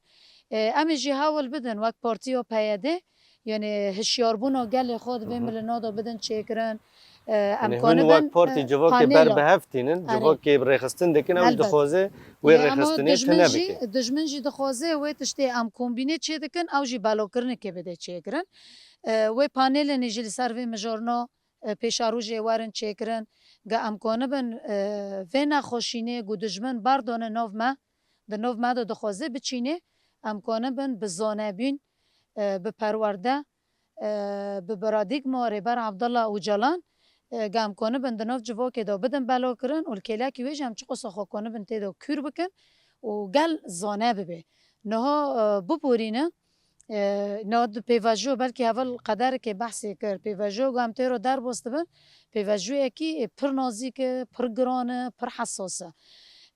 E, em ê jî hewl bidin wek partiya P Y D, yanî hişyarbûna gelê xwe di vê Hı hı. milina de bidin çêkirin. E, em Yanî hûn kanibin, wek partî e, civakê panela. ber bi hev tînin, Erê. civakê rêxistin dikin, ew jî Elbet. dixwaze wê Lê ama rêxistinê dijmin tune jî, bike. dijmin jî dixwaze wê tiştê em kombînê çê dikin, ew jî belakirinekê bide çêkirin. E, wê panelên jî li ser vê mijarna, e, pêşerojê werin çêkirin, ga em kanibin, e, vê nexweşînê ku dijmin berdane nav me, di nav me de dixwaze biçînê, em kanibin bi zanebûn, e, bi perwerde, e, bi paradîgma Rêber Abdullah Ocalan, e, ga em kanibin di nav civakê de bidin belakirin û li kêlekî wê jî em çiqasa xwe kanibin tê de kûr bikin û gel zane bibe. Niha, e, biborîne, e, niha di pêvajoya belkî heval Qederikê behsê kir. Pêvajoya ku em tê re derbas dibin, pêvajoyekî, e, pir nazîk e, pir giran e, pir hesas e.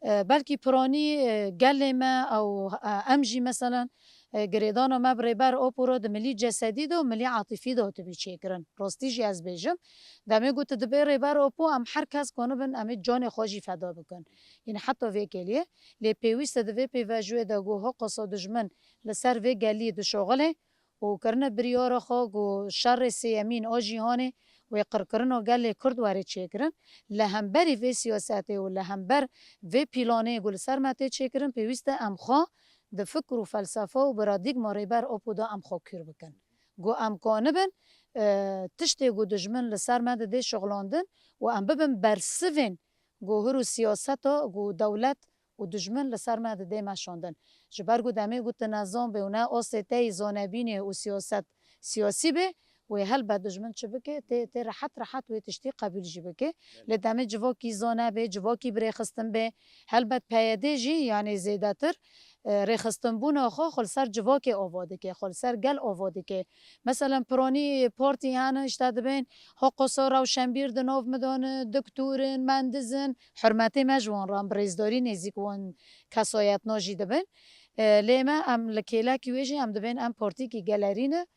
E, belkî piranî, e, gelê me ew, e, em jî meselen, e, girêdana me bi Rêber Apo re di milî cesedî de û milî atîfî de hatibî çêkirin. Rastî jî ez bêjim, demê ku tu dibê Rêber Apo, em her kes kanibin, em ê canê xwe jî feda bikin. Yanî heta vê kêliyê. Lê pêwîst e di vê pêvajoyê de ku hoqasa dijmin li ser vê gelî dişoxilê û kirine biryara xwe ku şerê sêyemîn a cîhanê wê qirkirina gelê Kurd were çêkirin, li hemberî vê siyasetê û li hember vê pîlanê ku li ser me tê çêkirin, pêwîst e em xwe di fikr û felsefe û paradîgma Rêber Apo de em xwe kûr bikin. Ku em kanibin, e, tiştê ku dijmin li ser me didê şixulandin û em bibin bersivên ku hir û siyaseta ku dewlet û dijmin li ser me didê meşandin. Ji ber ku demê ku tu nezan bê û ne astê te yî zonebînê û siyaset siyasî bê, wê helbet dijmin çi bike, tê, tê rehet rehet wê tiştî qebûl jî bike. Lê demê civakî zane bê, civakî bi rêxistin bê, helbet P Y D jî, yanî zêdetir, e, rêxistinbûna xwe xwe li ser civakê ava dike, xwe li ser gel ava dike. Meselen piranî partî hene, işte dibên ha qosa rewşenbîr di nav min de ne, doktor in, mendiz in, hurmetê me ji wan re, em bi rêzdarî nêzîk wan kesayetna jî dibin. E, lê me em li kêlekî wê jî em dibên em partîkî gelerî ne,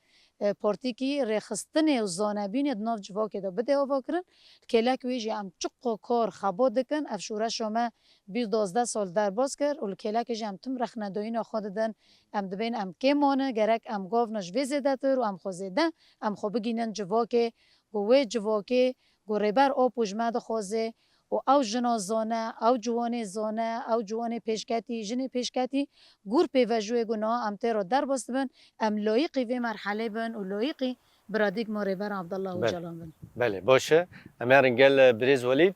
e, partîkî rêxistinê û zanebînê di nav civakê de bidê avakirin. Li kêlekî wê jî em çiqo kar xebat dikin, ev şoreşa me bîst duwazdeh sal derbas kir û li kêlekê jî em tim rexnedayîna xwe didin. Em dibên em kêm wane, gerek em gavna ji vê zêdetir û em xwe zêde, em xwe bigînin civakê, ku wê civakê, ku Rêber Apo ji me dixwaze û ew jina zane, ew ciwanê zane, ew ciwanê pêşketî, jinê pêşketî, gûr pê ve ji wê ku niha em tê re derbas dibin, em layîqî vê merhelê bin û layîqî biradîg me Rêber Abdullah Be- Ocalan bin. Belê, baş e. Em herin gel, e, Birêz Welîd.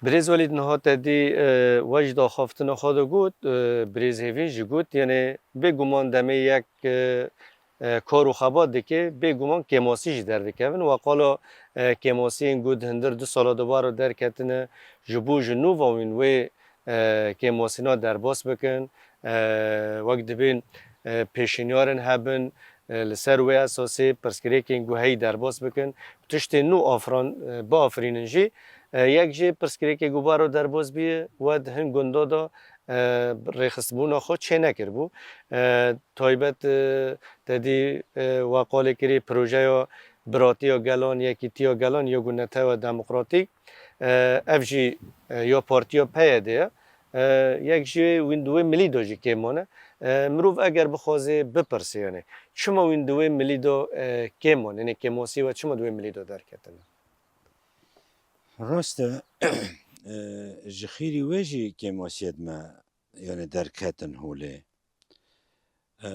Birêz Welîd niha te dî, e, we ji daxaftina xwe de got, e, Birêz Hêvî jî got, yanê bêguman demê yek, e, e, kar û xebat dike, bêguman kêmasî jî derdikevin. Weqala, e, kêmasiyên got hundir du sala di bar derketine, ji bo ji nû ve wîn wê, e, kêmasîna derbas bikin. E, wek dibên, e, pêşînyarin hebin, e, li ser wê esasê pirsgirêkên ku heyî derbas bikin, tiştên nû afran, e, biafirînin jî. E, yek jê pirsgirêkê ku baro derbas bîye, we di hin gunda de, e, rêxistbûna xwe çênekiribû. E, taybet, e, te dî, e, we qalê kirî projeya biratiya gelan, yekîtiya gelan ya ku netewe demokratîk, e, ev jî, e, ya partiya P Y D ye. E, yek jî wîn di wê milî de jî kêm mane. E, mirov eger bixwaze bipirse, yanî çima wîn di wê milî de, e, kêm mane? Yanî kêmasî we çima di wê milî de derketine? Rast e, e, ji xîrî wê jî kêmasiyet me, yanî derketin holê. E,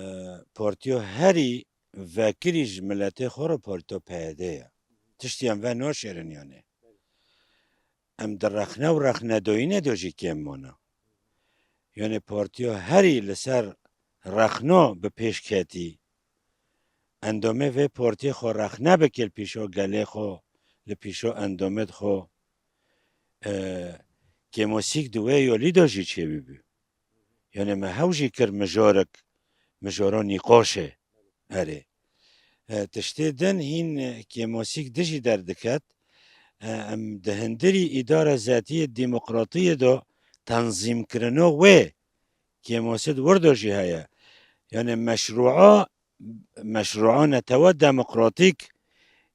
partiya herî vekirî ji miletê xwe re partiya P Y D ye. Tiştî em ve naşêrin yanî. Em di rexne û rexnedoyînê de jî kêm mana. Yanî partiya herî li ser rexna bi pêş ketî, endamê vê partiyê xwe rexne bike li pîşa gelê xwe, li pîşa endamê xwe, e, kêmosîk di wê yolî de jî çêbîbû. Yanî me hew jî kir mijarik, mijara nîqaşê. Erê. E, tiştê din hîn, e, kêmosîk dijî derdiket. E, em di hindirî îdara zetiyê demokratiyê de tenzîmkirina wê kêmosî di wir de jî heye. Yanî meşrûa, meşrûa netewa demokratîk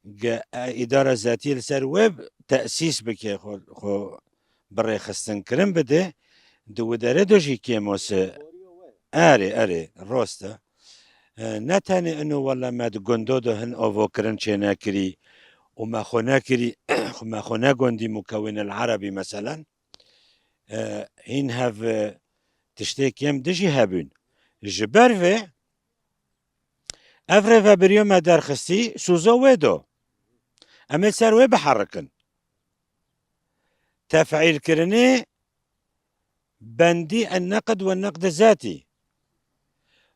ge-, e, îdara zetiyê li ser wê tesîs bike, xwe, xwe bi rêxistin kirin bide, di wi derê de jî kêmosî. Erê, erê, rast e. E, ne tenê ino wele me di gundo de hin avakirin çênekirî û me xwe nekirî, xwe me xwe negondî mukewin el erebî meselen. E, hîn hev, e, tiştê kêm dijî hebûn. Ji ber vê ev rêvebiriya me derxistî sûza wê do. Em ê ser wê biherikin. Tefîlkirinê bendî en-neqd we neqd zetî.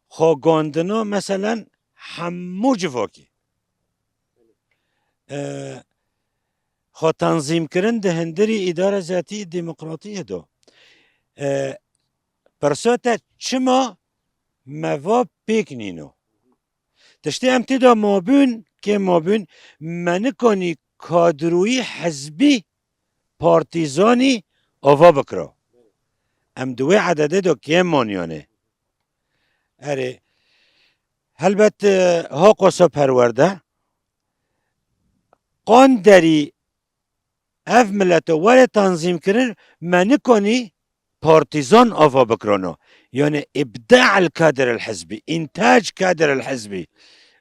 Xwe gondina, meselen, hemû civakî. E, xwe tenzîmkirin di hindirî îdara zetî demokratiyê de. E, pirsa te çima me va pêk nîno? Tiştê em tê de mabûn, kêm mabûn, me nikanî kadroyî hizbî, partîzanî ava bikira. Em di wê ededê de kêm maniyane. Erê, helbet, e, ha qosa perwerde, qanderî ev mileto were tanzîm kirin, me nikonî partîzan ava bikirano. Yani îbda el kadir el hizbî, întac kadir el hizbî.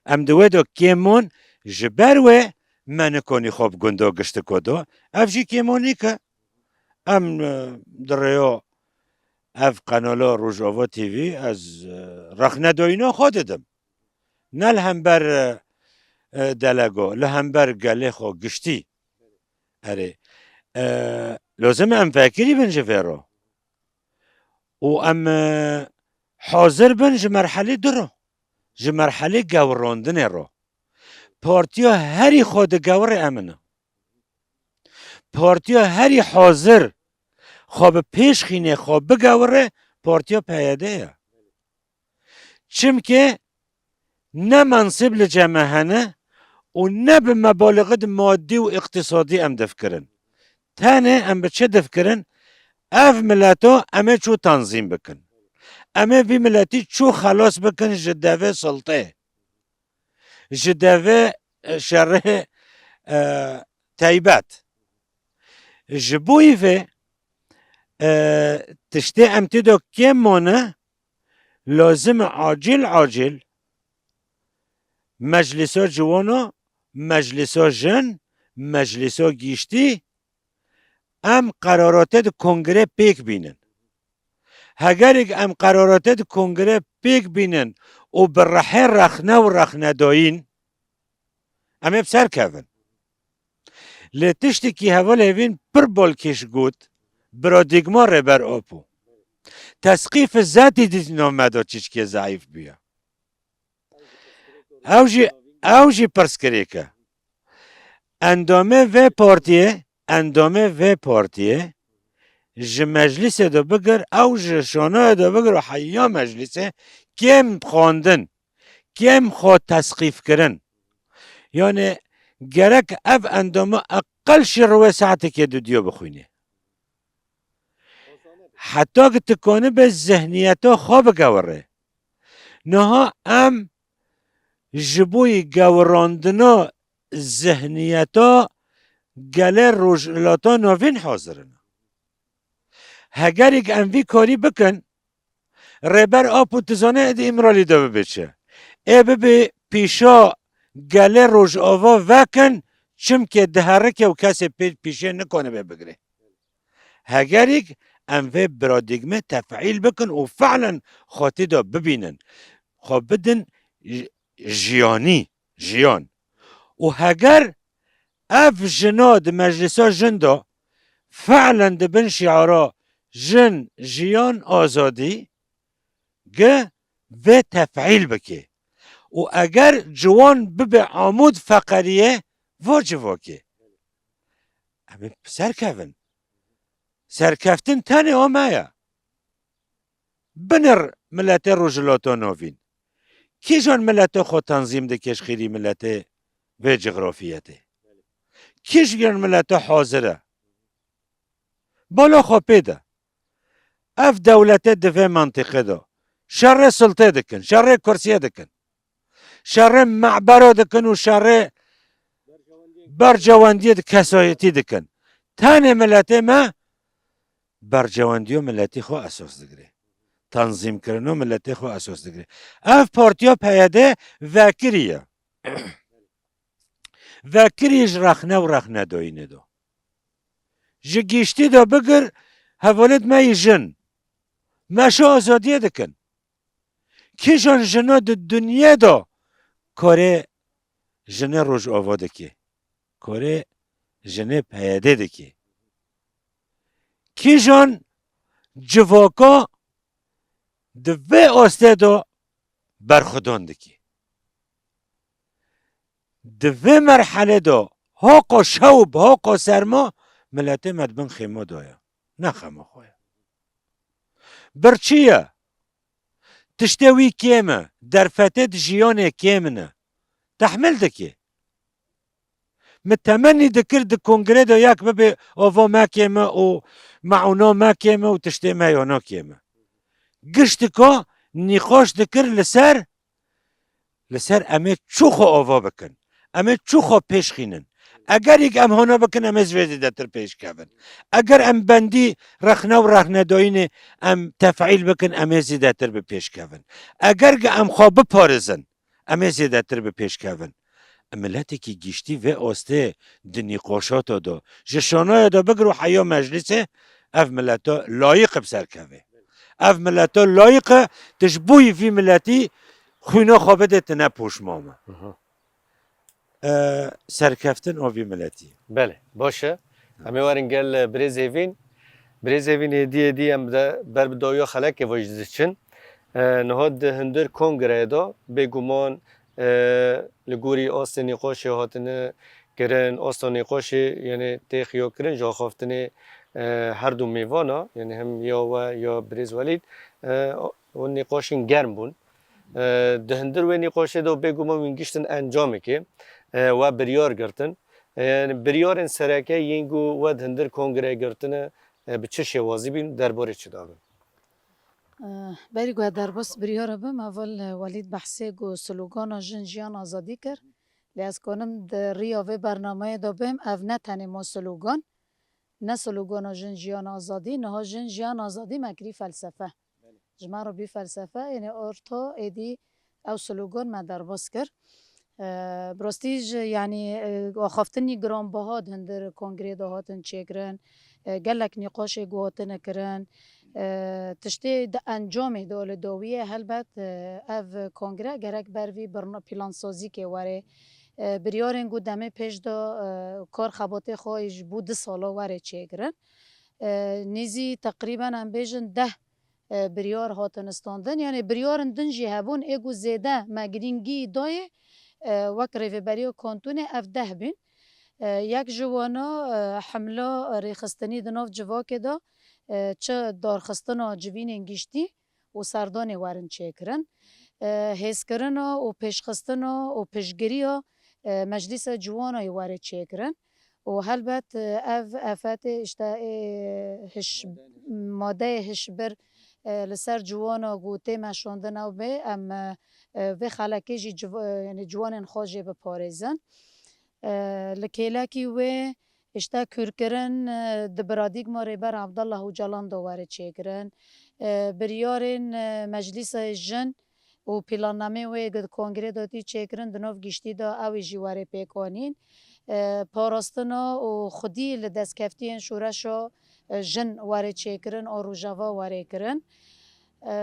Em di wê de kêm mon, ji ber wê me nikonî xwe bi gundo giştiko do. Ev jî kêmonîk e. Em, e, di rêya ev qenala Rojava T V ez, e, rexnedoyîna xwe didim. Ne li hember, e, e, delego, li hember gelê xwe giştî. Erê. E, lozim e em vekirî bin ji vê re. û em, e, hazir bin ji merhelê du re, ji merhelê gewirandinê re. Partiya herî xwe digewire em in. Partiya herî hazir xwe bi pêş xînê xwe bigewire, partiya P Y D ye. Çimkî ne mensîb li cem me hene û ne bi mebalixid madî û îqtîsadî em difikirin. Tenê em bi çi difikirin? Ev mileto em ê çû tanzîm bikin. Em ê vî miletî çû xelas bikin ji devê siltê. Ji devê, e, şerê, e, teybet. Ji bo îvê, e, tiştê em tê de kêm mane, lazim e acil acil meclisa ciwano, meclisa jin, meclisa giştî, em qerarate di kongrê pêk bînin. Hegerîk em qerarate di kongrê pêk bînin û bi rihê rexne û rexnedayîn, em ê bi ser kevin. Lê tiştekî hevalê vîn pir balkêş got, paradîgma Rêber Apo. Tesqîf zetî di nav me de çiçkê zeîf bûye. Ew jî, ew jî pirsgirêk e. Endamê vê partiyê, endamê vê partiyê ji meclîsê de bigir, ew ji şanoyê de bigir û heya meclîsê kêm xwendin, kêm xwe tesqîf kirin. Yanî gerek ev endama eqel şî rûyê saetekê dudiyo bixwînê. Heta ki tu konibe zihniyeta xwe bigewire. Niha em ji bo yî gewirandina zihniyeta gelê Rojhilata Navîn hazir in. Hegerîk em vî karî bikin, Rêber Apo tu zane êdî Îmralî de bibe çi? Ê bibe pîşa gelê Rojava vekin, çimkê diherike û kesê pê pîşê nikanibe bigire. Hegerîk em vê paradîgmê tefîl bikin û fi'len xwe tê de bibînin, xwe bidin j-, jiyanî, jiyan. Û heger ev jina di meclisa jin de fi'len di bin şiara jin, jiyan, azadî, gi vê tefîl bike. Û eger ciwan bibe amûd feqeriyê, va civakê. Em ê bi ser kevin. Serkeftin tenê o me ye. Binir miletê Rojhilata Navîn. Kîjan miletê xwe tenzîm dike ji xêrî miletê vê cografiyetê? Kîjan miletê hazir e? Bala xwe pê de. Ev dewletê di vê mentiqê de şerê siltê dikin, şerê kursiyê dikin. Şerê mebera dikin û şerê bercewendiyê di kesayetî dikin. Tenê miletê me bercewendiyo miletî xwe esas digire. Tenzîmkirino miletê xwe esas digire. Ev partiya P Y D vekirî ye. Vekirî ji rexne û rexnedayînê de. Ji giştî de bigir, hevalêt me yî jin. Meşa azadiyê dikin. Kîjan jina di dinyê de karê jinê Rojava dike? Karê jinê P Y D dike? Kîjan civaka di vê astê de berxwedan dike? Di vê merhelê de haqo şew bi haqo serma miletê me di bin xêma de ye. Ne xema xwe ye. Birçî ye. Tiştê wî kêm e. Derfetê di jiyanê kêm ne. Tehmil dike. Min temennî dikir di kongrê de yek bibe ava me kêm e û meûna me kêm e û tiştê me yana kêm e. Giştika nîqaş dikir li ser, li ser em ê çû xwe ava bikin. Em ê çû xwe pêş xînin. Egerîk em hona bikin, em ê ji vê zêdetir pêş kevin. Eger em bendî rexne û rexnedayînê em tefîl bikin, em ê zêdetir bi pêş kevin. Eger ki em xwe biparizin, em ê zêdetir bi pêş kevin. Miletekî giştî vê astê di nîqaşata de, ji şanoya de bigir û heya meclîsê, ev mileto layîq e bi ser keve. Ev mileto layîq e, tu ji bo yî vî miletî xwîna xwe bidê, tu ne poşman be. Aha. E, serkeftin a vî miletî. Belê, baş e. Em ê werin gel, e, birêz Hêvîn. Birêz Evîn, êdî êdî em de ber bi dawiya xelekê ve jî diçin. E, niha di hundir kongreyê de bêguman, e, li gorî astê nîqaşê hatine kirin, asta nîqaşê, yani tê xiyakirin ji axaftinê, e, her du mêvana, yani hem ya we ya birêz Welîd, e, û nîqaşên germ bûn. E, di hundir wê nîqaşê de bêguman hûn giştin encamekê, e, we biryar girtin. E, yani biryarên sereke yên ku we di hundir kongreyê girtine, e, bi çi şêwazî bîn, derbarê çi dabin? Eh, berî ku ez derbas biryara bim, heval, eh, Welîd behsê ku slogana Jin Jiyan Azadî kir. Lê ez kanim di riya vê bernameyê de bim, ev ne tenê ma slogan, ne slogana Jin Jiyan Azadî, niha Jin Jiyan Azadî me kirî felsefe. Ji me re bî felsefe, yani orta êdî ew slogan me derbas kir. Eee, bi rastî ji, yanî, eee, axaftinî giranbiha di hundir kongrê de hatin çêkirin. Eee, gelek nîqaşê ku hatine kirin. Eee, tiştê di encamê de li dawiyê helbet, eee, ev kongre gerek ber vî birna-, plansazîkê were. Eee, biryarên ku demê pêş de, eee, kar xebatê xwe ji bo du sala were çêkirin. Eee, nêzî teqrîben em bêjin deh e, biryar hatin standin. Yanî biryarin din jî hebûn, ê ku zêde me girîngî dayê, e, wek Rêveberiya Kantûnê ev deh bîn. E, yek ji wana, e, hemla rêxistinî di nav civakê de, e, çi darxistina civînên giştî û serdanê werin çêkirin. E, hêzkirina û pêşxistina û piştgiriya, e, Meclîsa Ciwanayê were çêkirin. Û helbet, e, ev afetê, işte, ê hiş-, madeyê hişbir, e, li ser ciwana ku tê meşandin ew bê, em, e, e, vê xelekê jî civ-, e, yani ciwanên xwe jê biparêzin. E, li kêlekî wê, işte, kûrkirin, e, di paradîgma Rêber Abdullah Ocalan de were çêkirin. E, biryarên, e, Meclîsa Jin û plannameyê wê di kongrê de tî çêkirin, di nav giştî de ew ê jî were pêkanîn. E, parastina û xwedî li destkeftiyên şoreşa, e, jin were çêkirin, a Rojava were kirin. E,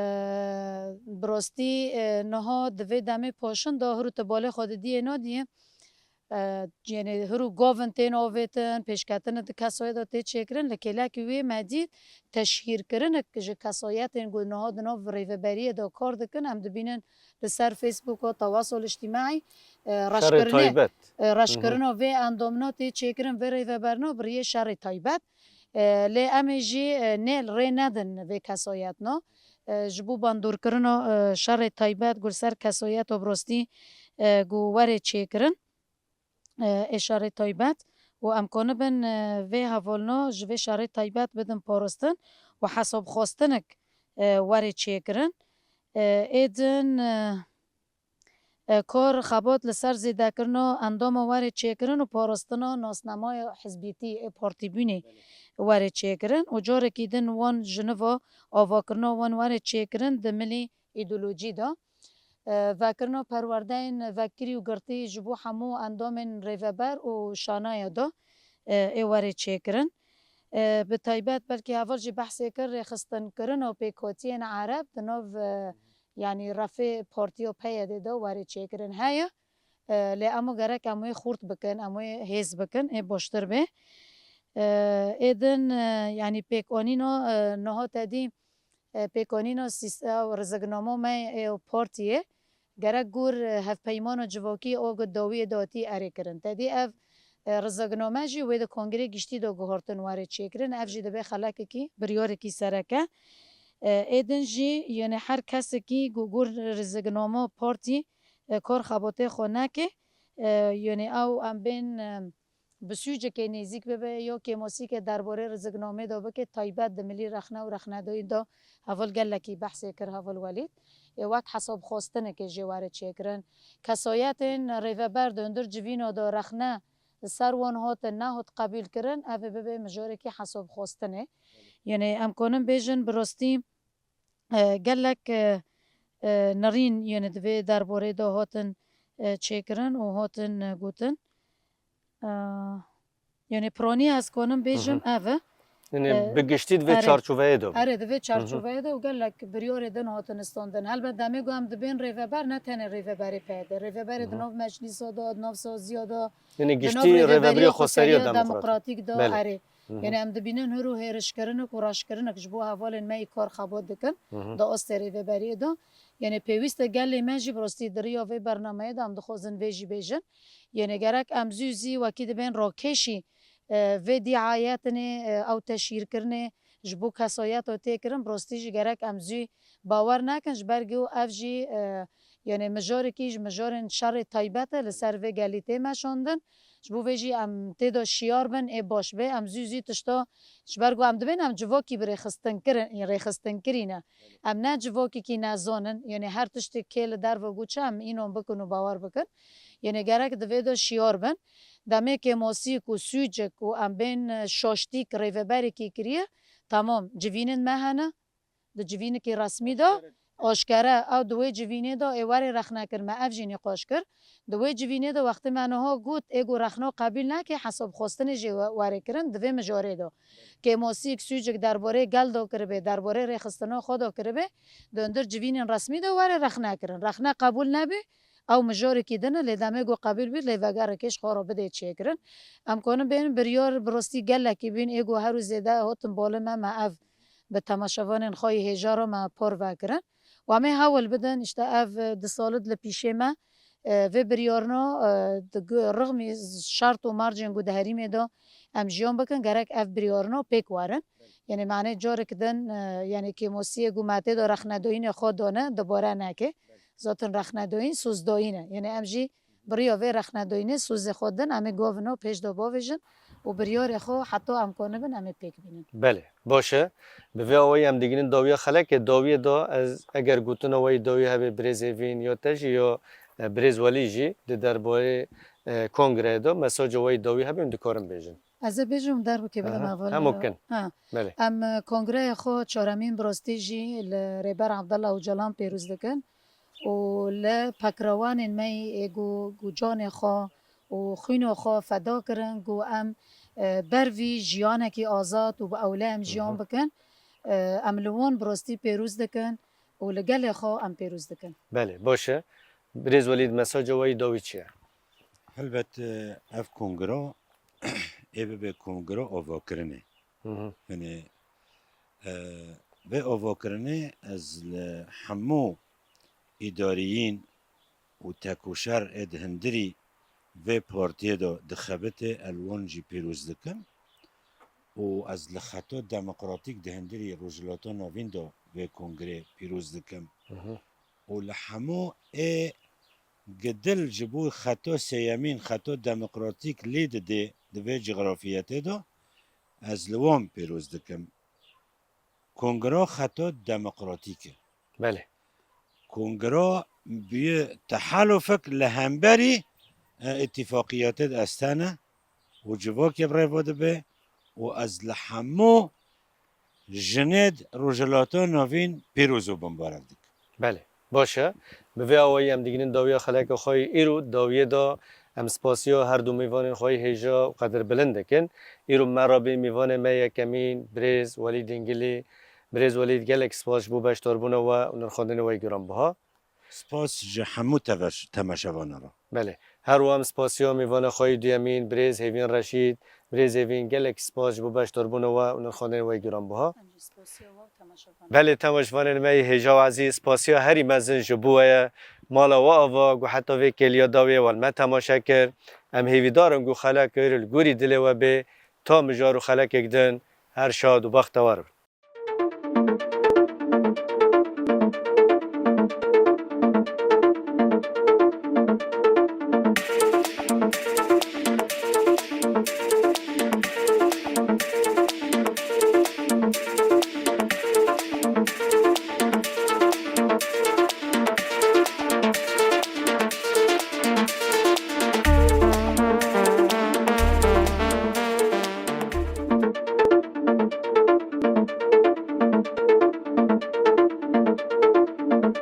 bi rastî, e, niha di vê demê paşin de hir û tibalê xwe didiyê nadiyê. E, yani hir û govin tên avêtin, pêşketin di kesayê de tê çêkirin, li kêlekî wê me dît teşhîrkirinek ji kesayetên ku niha di nav rêveberiyê de kar dikin, em dibînin li ser Facebooka, tewasul îctîmaî, e, Şerê reşkirinê, taybet. E, reşkirina vê endamina tê çêkirin, vê rêveberina bi riyê şerê taybet. E, lê em ê jî, e, nê rê nedin vê kesayetna. E, ji bo bandorkirina, e, şerê taybet, ku li ser kesayeta bi rastî, e, ku were çêkirin. E, ê şerê taybet û em kanibin, e, vê hevalna ji vê şerê taybet bidin parastin û hesabxwastinek, e, were çêkirin. E, ê din, e, e, kar xebat li ser zêdekirina endama were çêkirin û parastina nasnamaya hizbîtî ê partîbûnê were çêkirin û carekî din wan ji niva avakirina wan were çêkirin di milî îdeolojî de. E, vekirina perwerdeyên vekirî û girtî ji bo hemû endamên rêveber û şanaya de, e, ê were çêkirin. E, bi taybet belkî heval jî behsê kir, rêxistinkirina pêkhatiyên Ereb di nav, e, yanî refê partiya P Y D'ê de were çêkirin heye. E, lê em û gerek em wê xurt bikin, em wê hêz bikin, ê baştir bê. E, ê din, e, yanî pêkanîna, e, niha te dî, e, pêkanîna sîs-, ew rizignama me ê partiyê gerek gor, e, hevpeymana civakî a ku dawiyê datî erê kirin. Te dî ev, e, rizigname jî wê di kongrê giştî de guhartin were çêkirin. Ev jî dibe xelekekî, biryarekî sereke. E, ê din jî, yani her kesekî ku gor rizignama partî, e, kar xebatê xwe neke, e, yani ew em bên, e, bi sûcekê nêzîk bibe, ya kêmasîkê derbarê rizignamê de bike, taybet di milî rexne û rexnedayî de heval gelekî behsê kir heval Welîd. Ê wek hesabxwastinekê jê were çêkirin. Kesayetên rêveber di hundir civîna de rexne li ser wan hatin, nehat qebûlkirin, ev ê bibe mijarekî hesabxwastinê. Yanî em kanin bêjin bi rastî, e, gelek, e, e, nirîn, yani di vê derbarê de hatin, e, çêkirin û hatin, e, gotin. E, yani piranî ez kanim bêjim ev e. Yani, e, bi giştî di vê, erê, çarçoveyê de bû. Erê, di vê çarçoveyê de û gelek biryarê din hatin standin. Helbet demê ku em dibên rêveber, ne tenê rêveberê P Y D, rêveberê di nav meclîsa de, di nav saziya de, yani di nav giştî rêveberiya xweseriya demokratîk de, belê, erê. Hı hı. Yanî em dibînin hir û hêrişkirinik û raşkirinik ji bo hevalên me yî kar xebot dikin Hı hı. di astê rêveberiyê de. Yanî pêwîst e gelê me jî bi rastî di riya vê bernameyê de em dixwazin vê jî bêjin. Yanî gerek em zû zî wekî dibên rakêşî, e, vê dîayetinê, e, ew teşhîrkirinê ji bo kesayeta tê kirin, bi rastî jî gerek em zû bawer nekin, ji ber ku ev jî, e, yanî mijarekî ji mijarên şerê taybet e, li ser vê gelî tê meşandin. Ji bo vê jî em tê de şiyar bin, ê baş be, em zû zû tişta, ji ber ku em dibên em civakî bi rêxistin kirin, rêxistin kirî ne. Em ne civakekî nezan in, yanî her tiştê kê li derve got çi em înan bikin û bawer bikin. Yanî gerek di vê de şiyar bin. Demê kêmasîk û sûcik û em bên, e, şaştîk rêveberekî kiriye, temam, civînên me hene, di civînekî resmî de, aşkere, ew di wê civînê de ê werê rexne kir, me ev jî nîqaş kir. Di wê civînê de wextê me niha got, ê ku rexna qebûl neke, hesabxwestinê jê we-, were kirin, di vê mijarê de. Kêmasîk, sûcik derbarê gel de kiribe, derbarê rêxistina xwe de kiribe, di hundir civînên resmî de were rexne kirin. Rexne qebûl nebî, ew mijarekî din e, lê demê ku qebûl bî, lê vegereke ji xwe re bidê çêkirin. Em kanin bên biryar bi rastî gelekî bîn, ê ku her û zêde hatin balê me, me ev bi temaşevanên xwe yî hêja re me parve kirin. Û em ê hewl bidin, îşte ev, e, du sal li pîşê me, e, vê biryarina, e, di gu-, rixmî şert û mercên ku di herîmê de em jiyan bikin, gerek ev biryarina pêk werin. Yanî manê carek din, e, yanî kêmosiyê ku me tê de rexnedayînê xwe dane, dubare neke. Zaten rexnedayîn, sozdayîn e. Yanî em jî bi riya vê rexnedayînê sozê xwe din, em ê govino pêş de bavêjin û biryarê xwe heta em konibin, em ê pêk bînin. Belê, baş e. Bi vê awayî em digihînin dawiya xelekê. Dawiyê de ez, eger gotina we yî dawî hebe birêz Hêvîn ya te jî ya, e, birêz Welî jî di derbarê, e, kongreyê de mesaja we yî dawî hebe, em dikarin bêjin. Ez ê bêjim, derbikê bidim Aha, hevalên hemû me. Kin. Ha. Belê. Em, e, kongreyê xwe çaremîn bi rastî jî li Rêber Abdullah Ocalan pêroz dikin û li pekrewanên me yî ê ku, ku canê xwe û xwîna xwe feda kirin, ku em, e, ber vî jiyanekî azad û bi ewle em jiyan Hı hı. bikin. E, em li wan bi rastî pêroz dikin û li gelê xwe em pêroz dikin. Belê, baş e. Birêz Welîd, mesaja we yî dawî çi ye? Helbet, e, ev kongra ê bibe kongra avakirinê. Hı hı. Yanî, e, vê avakirinê ez li hemû îdariyîn û tekoşer ê di hundirî vê partiyê de dixebitê, ez li wan jî pîroz dikim û ez li xeta demokratîk di hundirî Rojhilata Navîn de vê kongrê pîroz dikim. Hı hı. Û li hemû ê gidil ji bo xeta sêyemîn, xeta demokratîk lê didê di vê cografiyetê de, ez li wan pîroz dikim. Kongra xeta demokratîk e. Belê. Kongra bûye tehalufek li hemberî, e, îtîfaqiyetê de estene û civakê bi rêve dibe û ez li hemû jinêd Rojhilata Navîn pîroz û bimbarek dikim. Belê, baş e. Bi vê awayî em digihînin dawiya xeleka xwe yî îro. Dawiyê de em spasiya her du mêvanên xwe yî hêja û qedirbilind dikin. Îro me re bê mêvanê me yekemîn, birêz Welîd Dingilî. Birêz Welîd, gelek spas ji bo beşdarbûna we û nirxandinê we yî giranbiha. Spas ji hemû teveş-, temaşevanan re. Belê. Her wiha em spasiya mêvana xwe yî duyemîn, birêz Hêvîn Reşîd. Birêz Hêvîn, gelek spas ji bo beşdarbûna we û nirxandinê we yî giranbiha. Em jî spasiya we û temaşevanan. Belê, temaşevanên me yî hêja û ezîz, spasiya herî mezin ji bo we ye. Mala we ava ku heta vê kêliya dawiyê we li me temaşe kir. Em hêvîdar in ku xeleka îro li gorî dilê we bê. Ta mijar û xelekek din, her şad û bextewar bin.